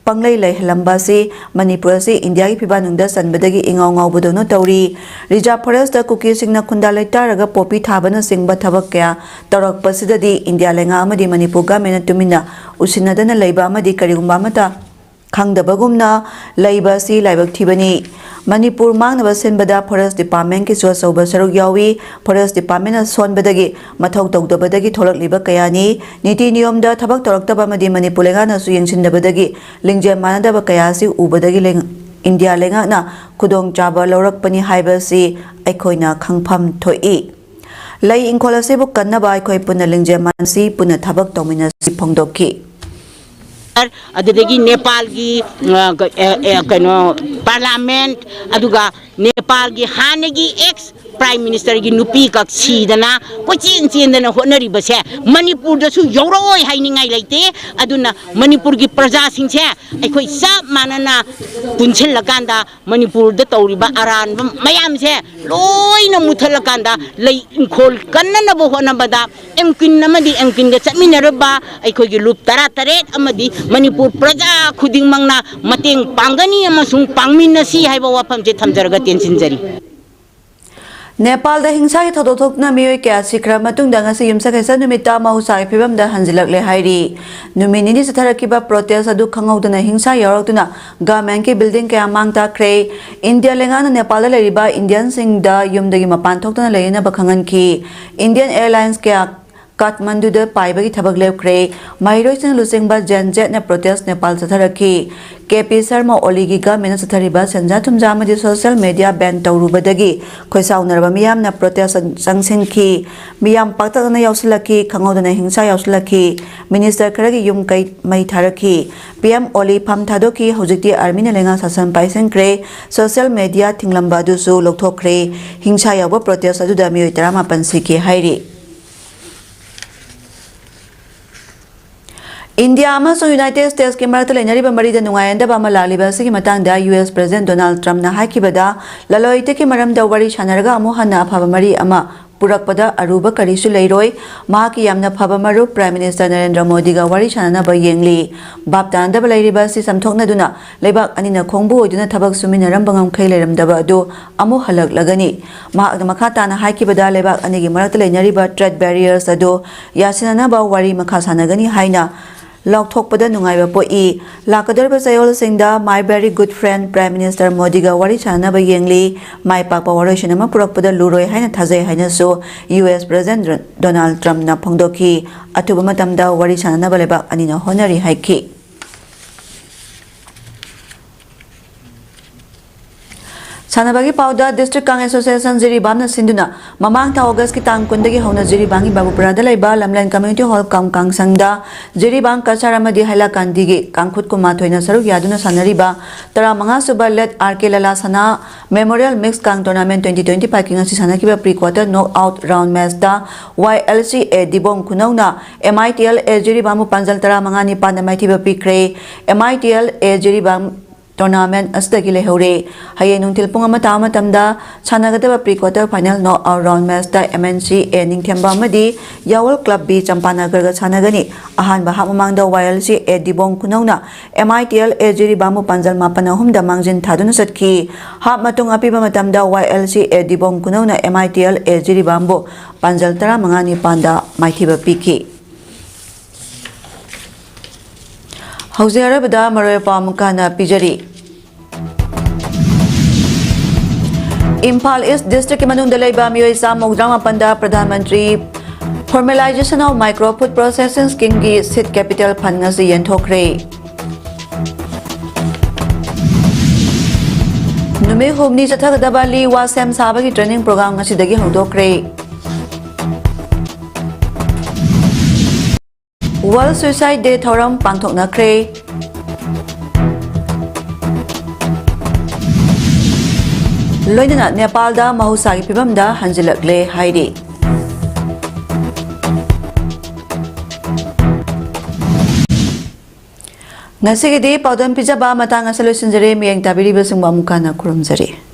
ꯄꯪꯂꯩ ꯂꯩꯍꯜꯂꯝꯕ ꯑꯁꯤ ꯃꯅꯤꯄꯨꯔ ꯑꯁꯤ ꯏꯟꯗꯤꯌꯥꯒꯤ ꯐꯤꯕꯥꯟꯅꯨꯡꯗ ꯆꯟꯕꯗꯒꯤ ꯏꯉꯥꯎ ꯉꯥꯎꯕꯗꯧꯅ ꯇꯧꯔꯤ꯫ ꯔꯤꯖꯥꯔꯚ ꯐꯣꯔꯦꯁꯇ ꯀꯨꯀꯤꯁꯤꯡꯅ ꯈꯨꯟꯗꯥ ꯂꯩꯇꯥꯔꯒ ꯄꯣꯄꯤ ꯊꯥꯕꯅꯆꯤꯡꯕ ꯊꯕꯛ ꯀꯌꯥ ꯇꯧꯔꯛꯄꯁꯤꯗꯗꯤ ꯏꯟꯗꯤꯌꯥ ꯂꯩꯉꯥꯛ ꯑꯃꯗꯤ ꯃꯅꯤꯄꯨꯔ ꯒꯃꯦꯟꯅ ꯇꯨꯃꯤꯟꯅ ꯎꯁꯤꯟꯅꯗꯅ ꯂꯩꯕ ꯑꯃꯗꯤ ꯀꯔꯤꯒꯨꯝꯕ ꯑꯃꯠꯇ ꯈꯪꯗꯕꯒꯨꯝꯅ ꯂꯩꯕ ꯑꯁꯤ ꯂꯥꯏꯕꯛ ꯊꯤꯕꯅꯤ꯫ ꯃꯅꯤꯄꯨꯔ ꯃꯥꯡꯅꯕ ꯁꯤꯟꯕꯗ ꯐꯣꯔꯦꯁ ꯗꯤꯄꯥꯔꯠꯃꯦꯟꯒꯤꯁꯨ ꯑꯆꯧꯕ ꯁꯔꯨꯛ ꯌꯥꯎꯏ꯫ ꯐꯣꯔꯦꯁ ꯗꯤꯄꯥꯔꯠꯃꯦꯟꯅ ꯁꯣꯟꯕꯗꯒꯤ, ꯃꯊꯧ ꯇꯧꯗꯕꯗꯒꯤ ꯊꯣꯛꯂꯛꯂꯤꯕ ꯀꯌꯥꯅꯤ꯫ ꯅꯤꯇꯤ ꯅꯤꯌꯣꯝꯗ ꯊꯕꯛ ꯇꯧꯔꯛꯇꯕ ꯑꯃꯗꯤ ꯃꯅꯤꯄꯨꯔ ꯂꯩꯉꯥꯛꯅꯁꯨ ꯌꯦꯡꯁꯤꯟꯗꯕꯗꯒꯤ ꯂꯤꯡꯖꯦꯜ ꯃꯥꯟꯅꯗꯕ ꯀꯌꯥ ꯑꯁꯤ ꯎꯕꯗꯒꯤ ꯂꯩ-, ꯏꯟꯗꯤꯌꯥ ꯂꯩꯉꯥꯛꯅ ꯈꯨꯗꯣꯡꯆꯥꯕ ꯂꯧꯔꯛꯄꯅꯤ ꯍꯥꯏꯕ ꯑꯁꯤ ꯑꯩꯈꯣꯏꯅ ꯈꯪꯐꯝ ꯊꯣꯛꯏ꯫ ꯂꯩ ꯏꯪꯈꯣꯜ ꯑꯁꯤꯕꯨ ꯀꯟꯅꯕ ꯑꯩꯈꯣꯏ ꯄꯨꯟꯅ ꯂꯤꯡꯖꯦꯜ ꯃꯥꯟꯅꯁꯤ, ꯄꯨꯟꯅ ꯊꯕꯛ ꯇꯧꯃꯤꯟꯅꯁꯤ ꯐꯣꯡꯗꯣꯛꯈꯤ꯫ ꯑꯗꯨꯗꯒꯤ ꯅꯦꯄꯥꯜꯒꯤ, ꯑ, ꯀ-, ꯑ, ꯑ, ꯀꯩꯅꯣ, ꯄꯥꯔꯂꯥꯃꯦꯟꯠ, ꯑꯗꯨꯒ ꯅꯦꯄꯥꯜꯒꯤ ꯍꯥꯟꯅꯒꯤ ꯑꯦꯛꯁ ꯄ꯭ꯔꯥꯏꯝ ꯃꯤꯅꯤꯁꯇꯔꯒꯤ ꯅꯨꯄꯤ ꯀꯛ ꯁꯤꯗꯅ ꯀꯣꯏꯆꯦꯟ ꯆꯦꯟꯗꯅ ꯍꯣꯠꯅꯔꯤꯕꯁꯦ ꯃꯅꯤꯄꯨꯔꯗꯁꯨ ꯌꯧꯔꯛꯑꯣꯏ ꯍꯥꯏꯅꯤꯡꯉꯥꯏ ꯂꯩꯇꯦ꯫ ꯑꯗꯨꯅ ꯃꯅꯤꯄꯨꯔꯒꯤ ꯄ꯭ꯔꯖꯥꯁꯤꯡꯁꯦ ꯑꯩꯈꯣꯏ ꯆꯞ ꯃꯥꯟꯅꯅ ꯄꯨꯟꯁꯤꯜꯂꯀꯥꯟꯗ ꯃꯅꯤꯄꯨꯔꯗ ꯇꯧꯔꯤꯕ ꯑꯔꯥꯟꯕ ꯃꯌꯥꯝꯁꯦ ꯂꯣꯏꯅ ꯃꯨꯊꯠꯂꯀꯥꯟꯗ ꯂꯩ ꯏꯪꯈꯣꯜ ꯀꯟꯅꯅꯕ ꯍꯣꯠꯅꯕꯗ ꯑꯦꯝꯀꯤꯟ ꯑꯃꯗꯤ ꯑꯦꯝꯀꯤꯟꯒ ꯆꯠꯃꯤꯟꯅꯔꯕ ꯑꯩꯈꯣꯏꯒꯤ ꯂꯨꯞ ꯇꯔꯥꯇꯔꯦꯠ ꯑꯃꯗꯤ ꯃꯅꯤꯄꯨꯔ ꯄ꯭ꯔꯖꯥ ꯈꯨꯗꯤꯡꯃꯛꯅ ꯃꯇꯦꯡ ꯄꯥꯡꯒꯅꯤ ꯑꯃꯁꯨꯡ ꯄꯥꯡꯃꯤꯟꯅꯁꯤ ꯍꯥꯏꯕ ꯋꯥꯐꯝꯁꯦ ꯊꯝꯖꯔꯒ ꯇꯦꯟꯁꯤꯟꯖꯔꯤ꯫ ꯅꯦꯄꯥꯜꯗ ꯍꯤꯡꯁꯥꯒꯤ ꯊꯧꯗꯣꯛ ꯊꯣꯛꯇꯨꯅ ꯃꯤꯑꯣꯏ ꯀꯌꯥ ꯁꯤꯈ꯭ꯔ ꯃꯇꯨꯡꯗ ꯉꯁꯤ ꯌꯨꯝꯁꯀꯩꯁ ꯅꯨꯃꯤꯠꯇ ꯃꯍꯧꯁꯥꯒꯤ ꯐꯤꯕꯝꯗ ꯍꯟꯖꯤꯜꯂꯛꯂꯦ ꯍꯥꯏꯔꯤ꯫ ꯅꯨꯃꯤꯠ ꯅꯤꯅꯤ ꯆꯠꯊꯔꯛꯈꯤꯕ ꯄ꯭ꯔꯣꯇꯦꯁ ꯑꯗꯨ ꯈꯪꯍꯧꯗꯅ ꯍꯤꯡꯁꯥ ꯌꯥꯎꯔꯛꯇꯨꯅ ꯒꯚꯔꯟꯃꯦꯟꯠꯀꯤ ꯕꯤꯜꯗꯤꯡ ꯀꯌꯥ ꯃꯥꯡ ꯇꯥꯛꯈ꯭ꯔꯦ꯫ ꯏꯟꯗꯤꯌꯥ ꯂꯩꯉꯥꯛꯅ ꯅꯦꯄꯥꯜꯗ ꯂꯩꯔꯤꯕ ꯏꯟꯗꯤꯌꯟꯁꯤꯡꯗ ꯌꯨꯝꯗꯒꯤ ꯃꯄꯥꯟ ꯊꯣꯛꯇꯅ ꯂꯩꯅꯅꯕ ꯈꯪꯍꯟꯈꯤ꯫ ꯏꯟꯗꯤꯌꯟ ꯑꯦꯌꯔꯂꯥꯏꯟꯁ ꯀꯌꯥ ꯀꯥꯊꯃꯟꯗꯨꯗ ꯄꯥꯏꯕꯒꯤ ꯊꯕꯛ ꯂꯦꯞꯈ꯭ꯔꯦ꯫ ꯃꯍꯩꯔꯣꯏꯁꯤꯡꯅ ꯂꯨꯆꯤꯡꯕ ꯖꯦꯟ ꯖꯦꯠꯅ protest Nepal ꯆꯠꯊꯔꯛꯈꯤ꯫ K P Sharma ꯑꯣꯂꯤꯒꯤ ꯒꯚꯔꯟꯃꯦꯟꯠꯅ ꯆꯠꯊꯔꯤꯕ ꯁꯦꯟꯖꯥ ꯊꯨꯝꯖꯥ ꯑꯃꯗꯤ ꯁꯣꯁꯤꯌꯦꯜ ꯃꯤꯗꯤꯌꯥ ꯕꯦꯟ ꯇꯧꯔꯨꯕꯗꯒꯤ ꯈꯣꯏꯁꯥꯎꯅꯔꯕ ꯃꯤꯌꯥꯝꯅ ꯄ꯭ꯔꯣꯇꯦꯁ ꯆꯪꯁꯤꯟꯈꯤ꯫ ꯃꯤꯌꯥꯝ ꯄꯥꯛꯇꯛꯅꯅ ꯌꯥꯎꯁꯤꯜꯂꯛꯈꯤ, ꯈꯪꯍꯧꯗꯅ ꯍꯤꯡꯁꯥ ꯌꯥꯎꯁꯤꯜꯂꯛꯈꯤ꯫ ꯃꯤꯅꯤꯁꯇꯔ ꯈꯔꯒꯤ ꯌꯨꯝ ꯀꯩ ꯃꯩ ꯊꯥꯔꯛꯈꯤ꯫ ꯄꯤ ꯑꯦꯝ ꯑꯣꯂꯤ ꯐꯝ ꯊꯥꯗꯣꯛꯈꯤ꯫ ꯍꯧꯖꯤꯛꯇꯤ ꯑꯥꯔꯃꯤꯅ ꯂꯩꯉꯥꯛ ꯁꯥꯁꯟ ꯄꯥꯏꯁꯤꯟꯈ꯭ꯔꯦ꯫ ꯁꯣꯁꯤꯌꯦꯜ ꯃꯤꯗꯤꯌꯥ ꯊꯤꯡꯂꯝꯕ ꯑꯗꯨꯁꯨ ꯂꯧꯊꯣꯛꯈ꯭ꯔꯦ꯫ ꯍꯤꯡꯁꯥ ꯌꯥꯎꯕ ꯄ꯭ꯔꯣꯇꯦꯁ ꯑꯗꯨꯗ ꯃꯤꯑꯣꯏ ꯇꯔꯥꯃꯥꯄꯟ ꯁꯤꯈꯤ ꯍꯥꯏꯔꯤ꯫ ꯏꯟꯗꯤꯌꯥ ꯑꯃꯁꯨꯡ ꯌꯨꯅꯥꯏꯇꯦꯗ ꯁ꯭ꯇꯦꯠꯁꯀꯤ ꯃꯔꯛꯇ ꯂꯩꯅꯔꯤꯕ ꯃꯔꯤꯗ ꯅꯨꯡꯉꯥꯏꯅꯗꯕ ꯑꯃ ꯂꯥꯛꯂꯤꯕ ꯑꯁꯤꯒꯤ ꯃꯇꯥꯡꯗ ꯌꯨ ꯑꯦꯁ ꯄ꯭ꯔꯦꯁꯤꯗꯦꯟꯠ ꯗꯣꯅꯥꯜꯗ ꯇ꯭ꯔꯝꯞꯅ ꯍꯥꯏꯈꯤꯕꯗ, ꯂꯂꯣꯟ ꯏꯇꯤꯛꯀꯤ ꯃꯔꯝꯗ ꯋꯥꯔꯤ ꯁꯥꯟꯅꯔꯒ ꯑꯃꯨꯛ ꯍꯟꯅ ꯑꯐꯕ ꯃꯔꯤ ꯑꯃ ꯄꯨꯔꯛꯄꯗ ꯑꯔꯨꯕ ꯀꯔꯤꯁꯨ ꯂꯩꯔꯣꯏ꯫ ꯃꯍꯥꯛꯀꯤ ꯌꯥꯝꯅ ꯐꯕ ꯃꯔꯨꯞ Prime Minister ꯅꯔꯦꯟꯗ꯭ꯔ ꯃꯣꯗꯤꯒ ꯋꯥꯔꯤ ꯁꯥꯟꯅꯅꯕ ꯌꯦꯡꯂꯤ꯫ ꯚꯥꯞ ꯇꯥꯅꯗꯕ ꯂꯩꯔꯤꯕ ꯑꯁꯤ ꯆꯝꯊꯣꯛꯅꯗꯨꯅ ꯂꯩꯕꯥꯛ ꯑꯅꯤꯅ ꯈꯣꯡꯕꯨ ꯑꯣꯏꯗꯨꯅ ꯊꯕꯛ ꯁꯨꯃꯤꯟꯅꯔꯝꯕ ꯉꯝꯈꯩ ꯂꯩꯔꯝꯗꯕ ꯑꯗꯨ ꯑꯃꯨꯛ ꯍꯜꯂꯛꯂꯒꯅꯤ꯫ ꯃꯍꯥꯛꯅ ꯃꯈꯥ ꯇꯥꯅ ꯍꯥꯏꯈꯤꯕꯗ, ꯂꯩꯕꯥꯛ ꯑꯅꯤꯒꯤ ꯃꯔꯛꯇ ꯂꯩꯅꯔꯤꯕ trade barriers ꯑꯗꯨ ꯌꯥꯁꯤꯟꯅꯅꯕ ꯋꯥꯔꯤ ꯃꯈꯥ ꯁꯥꯟꯅꯒꯅꯤ ꯍꯥꯏꯅ ꯂꯥꯎꯊꯣꯛꯄꯗ ꯅꯨꯡꯉꯥꯏꯕ ꯄꯣꯛꯏ꯫ ꯂꯥꯛꯀꯗꯧꯔꯤꯕ ꯆꯌꯣꯜꯁꯤꯡꯗ my very good friend Prime Minister ꯃꯣꯗꯤꯒ ꯋꯥꯔꯤ ꯁꯥꯟꯅꯅꯕ ꯌꯦꯡꯂꯤ꯫ ꯃꯥꯏ ꯄꯥꯛꯄ ꯋꯥꯔꯣꯏꯁꯤꯟ ꯑꯃ ꯄꯨꯔꯛꯄꯗ ꯂꯨꯔꯣꯏ ꯍꯥꯏꯅ ꯊꯥꯖꯩ ꯍꯥꯏꯅꯁꯨ ꯌꯨ ꯑꯦꯁ President ꯗꯣꯅꯥꯜꯗ ꯇ꯭ꯔꯝꯞꯅ ꯐꯣꯡꯗꯣꯛꯈꯤ꯫ ꯑꯊꯨꯕ ꯃꯇꯝꯗ ꯋꯥꯔꯤ ꯁꯥꯟꯅꯅꯕ ꯂꯩꯕꯥꯛ ꯑꯅꯤꯅ ꯍꯣꯠꯅꯔꯤ ꯍꯥꯏꯈꯤ꯫ ꯁꯥꯟꯅꯕꯒꯤ ꯄꯥꯎꯗ, District Kang Association ꯖꯤꯔꯤꯕꯥꯝꯅ ꯁꯤꯟꯗꯨꯅ ꯃꯃꯥꯡ ꯊꯥ Augustꯀꯤ ꯇꯥꯡ ꯀꯨꯟꯗꯒꯤ ꯍꯧꯅ ꯖꯤꯔꯤꯕꯥꯝꯒꯤ ꯕꯥꯕꯨꯄꯨꯔꯥꯗ ꯂꯩꯕ ꯂꯝꯂꯦꯟ Community Hall ꯀꯝ ꯀꯥꯡꯁꯪꯗ ꯖꯤꯔꯤꯕꯥꯝ ꯀꯆꯥꯔ ꯑꯃꯗꯤ ꯍꯥꯏꯂꯥꯀꯥꯟꯗꯤꯒꯤ ꯀꯥꯡꯈꯨꯠ ꯀꯨꯟꯃꯥꯊꯣꯏꯅ ꯁꯔꯨꯛ ꯌꯥꯗꯨꯅ ꯁꯥꯟꯅꯔꯤꯕ ꯇꯔꯥꯃꯉꯥ ꯁꯨꯕ Late R K ꯂꯂꯥ ꯁꯅꯥ Memorial Mixed Kang Tournament twenty twenty five ꯀꯤ ꯉꯁꯤ ꯁꯥꯟꯅꯈꯤꯕ pre quarter knock out round matchꯇ Y L C A ꯗꯤꯕꯣꯡ ꯈꯨꯅꯧꯅ M I T L A ꯖꯤꯔꯤꯕꯥꯝꯕꯨ ꯄꯥꯟꯖꯜ ꯇꯔꯥꯃꯉꯥ ꯅꯤꯄꯥꯟꯗ ꯃꯥꯏꯊꯤꯕ ꯄꯤꯈ꯭ꯔꯦ꯫ M I T L A Jiribam tournament ꯑꯁꯤꯗꯒꯤ ꯂꯩꯍꯧꯔꯦ꯫ ꯍꯌꯦꯡ ꯅꯨꯡꯊꯤꯜ ꯄꯨꯡ ꯑꯃ ꯇꯥꯕ ꯃꯇꯝꯗ ꯁꯥꯟꯅꯒꯗꯕ pre quarter final knock out round matchꯇ M N C A ꯅꯤꯡꯊꯦꯝꯕ ꯑꯃꯗꯤ ꯌꯥꯋꯜ Club B ꯆꯝꯄꯥꯅꯒꯔꯒ ꯁꯥꯟꯅꯒꯅꯤ꯫ ꯑꯍꯥꯟꯕ half ꯃꯃꯥꯡꯗ Y L C A ꯗꯤꯕꯣꯡ ꯈꯨꯅꯧꯅ M I T L A ꯖꯤꯔꯤꯕꯥꯝꯕꯨ ꯄꯥꯟꯖꯜ ꯃꯥꯄꯟ ꯑꯍꯨꯝꯗ ꯃꯥꯡꯖꯤꯟ ꯊꯥꯗꯨꯅ ꯆꯠꯈꯤ꯫ Half ꯃꯇꯨꯡ ꯑꯄꯤꯕ ꯃꯇꯝꯗ Y L C A ꯗꯤꯕꯣꯡ ꯈꯨꯅꯧꯅ M I T L A ꯖꯤꯔꯤꯕꯥꯝꯕꯨ ꯄꯥꯟꯖꯜ ꯇꯔꯥꯃꯉꯥ ꯅꯤꯄꯥꯟꯗ ꯃꯥꯏꯊꯤꯕ ꯄꯤꯈꯤ꯫ ꯍꯧꯖꯤꯛ ꯑꯔꯣꯏꯕꯗ ꯃꯔꯣꯏ ꯄꯥꯎ ꯑꯃꯨꯛꯀ ꯍꯟꯅ ꯄꯤꯖꯔꯤ꯫ ꯏꯝꯐꯥꯜ East Districtꯀꯤ ꯃꯅꯨꯡꯗ ꯂꯩꯕ ꯃꯤꯑꯣꯏ ꯆꯥꯝꯃ ꯃꯧꯗ꯭ꯔꯥ ꯃꯥꯄꯟꯗ Pradhan Mantri Formalization of Micro Food Processing Schemeꯒꯤ seed capital fund ꯉꯁꯤ ꯌꯦꯟꯊꯣꯛꯈ꯭ꯔꯦ꯫ ꯅꯨꯃꯤꯠ ꯍꯨꯝꯅꯤ ꯆꯠꯊꯒꯗꯕ ꯂꯤ ꯋꯥ ꯁꯦꯝ ꯁꯥꯕꯒꯤ training program ꯉꯁꯤꯗꯒꯤ ꯍꯧꯗꯣꯛꯈ꯭ꯔꯦ꯫ World Suicide Day ꯊꯧꯔꯝ ꯄꯥꯡꯊꯣꯛꯅꯈ꯭ꯔꯦ꯫ ꯂꯣꯏꯅꯅ ꯅꯦꯄꯥꯜꯗ ꯃꯍꯧꯁꯥꯒꯤ ꯐꯤꯕꯝꯗ ꯍꯟꯖꯤꯜꯂꯛꯂꯦ ꯍꯥꯏꯔꯤ꯫ ꯉꯁꯤꯒꯤꯗꯤ ꯄꯥꯎꯗꯝ ꯄꯤꯖꯕ ꯃꯇꯥꯡ ꯑꯁꯤꯗ ꯂꯣꯏꯁꯤꯟꯖꯔꯦ꯫ ꯃꯤꯠꯌꯦꯡ ꯇꯥꯕꯤꯔꯤꯕꯁꯤꯡꯕꯨ ꯑꯃꯨꯛ ꯍꯟꯅ ꯈꯨꯔꯨꯝꯖꯔꯤ꯫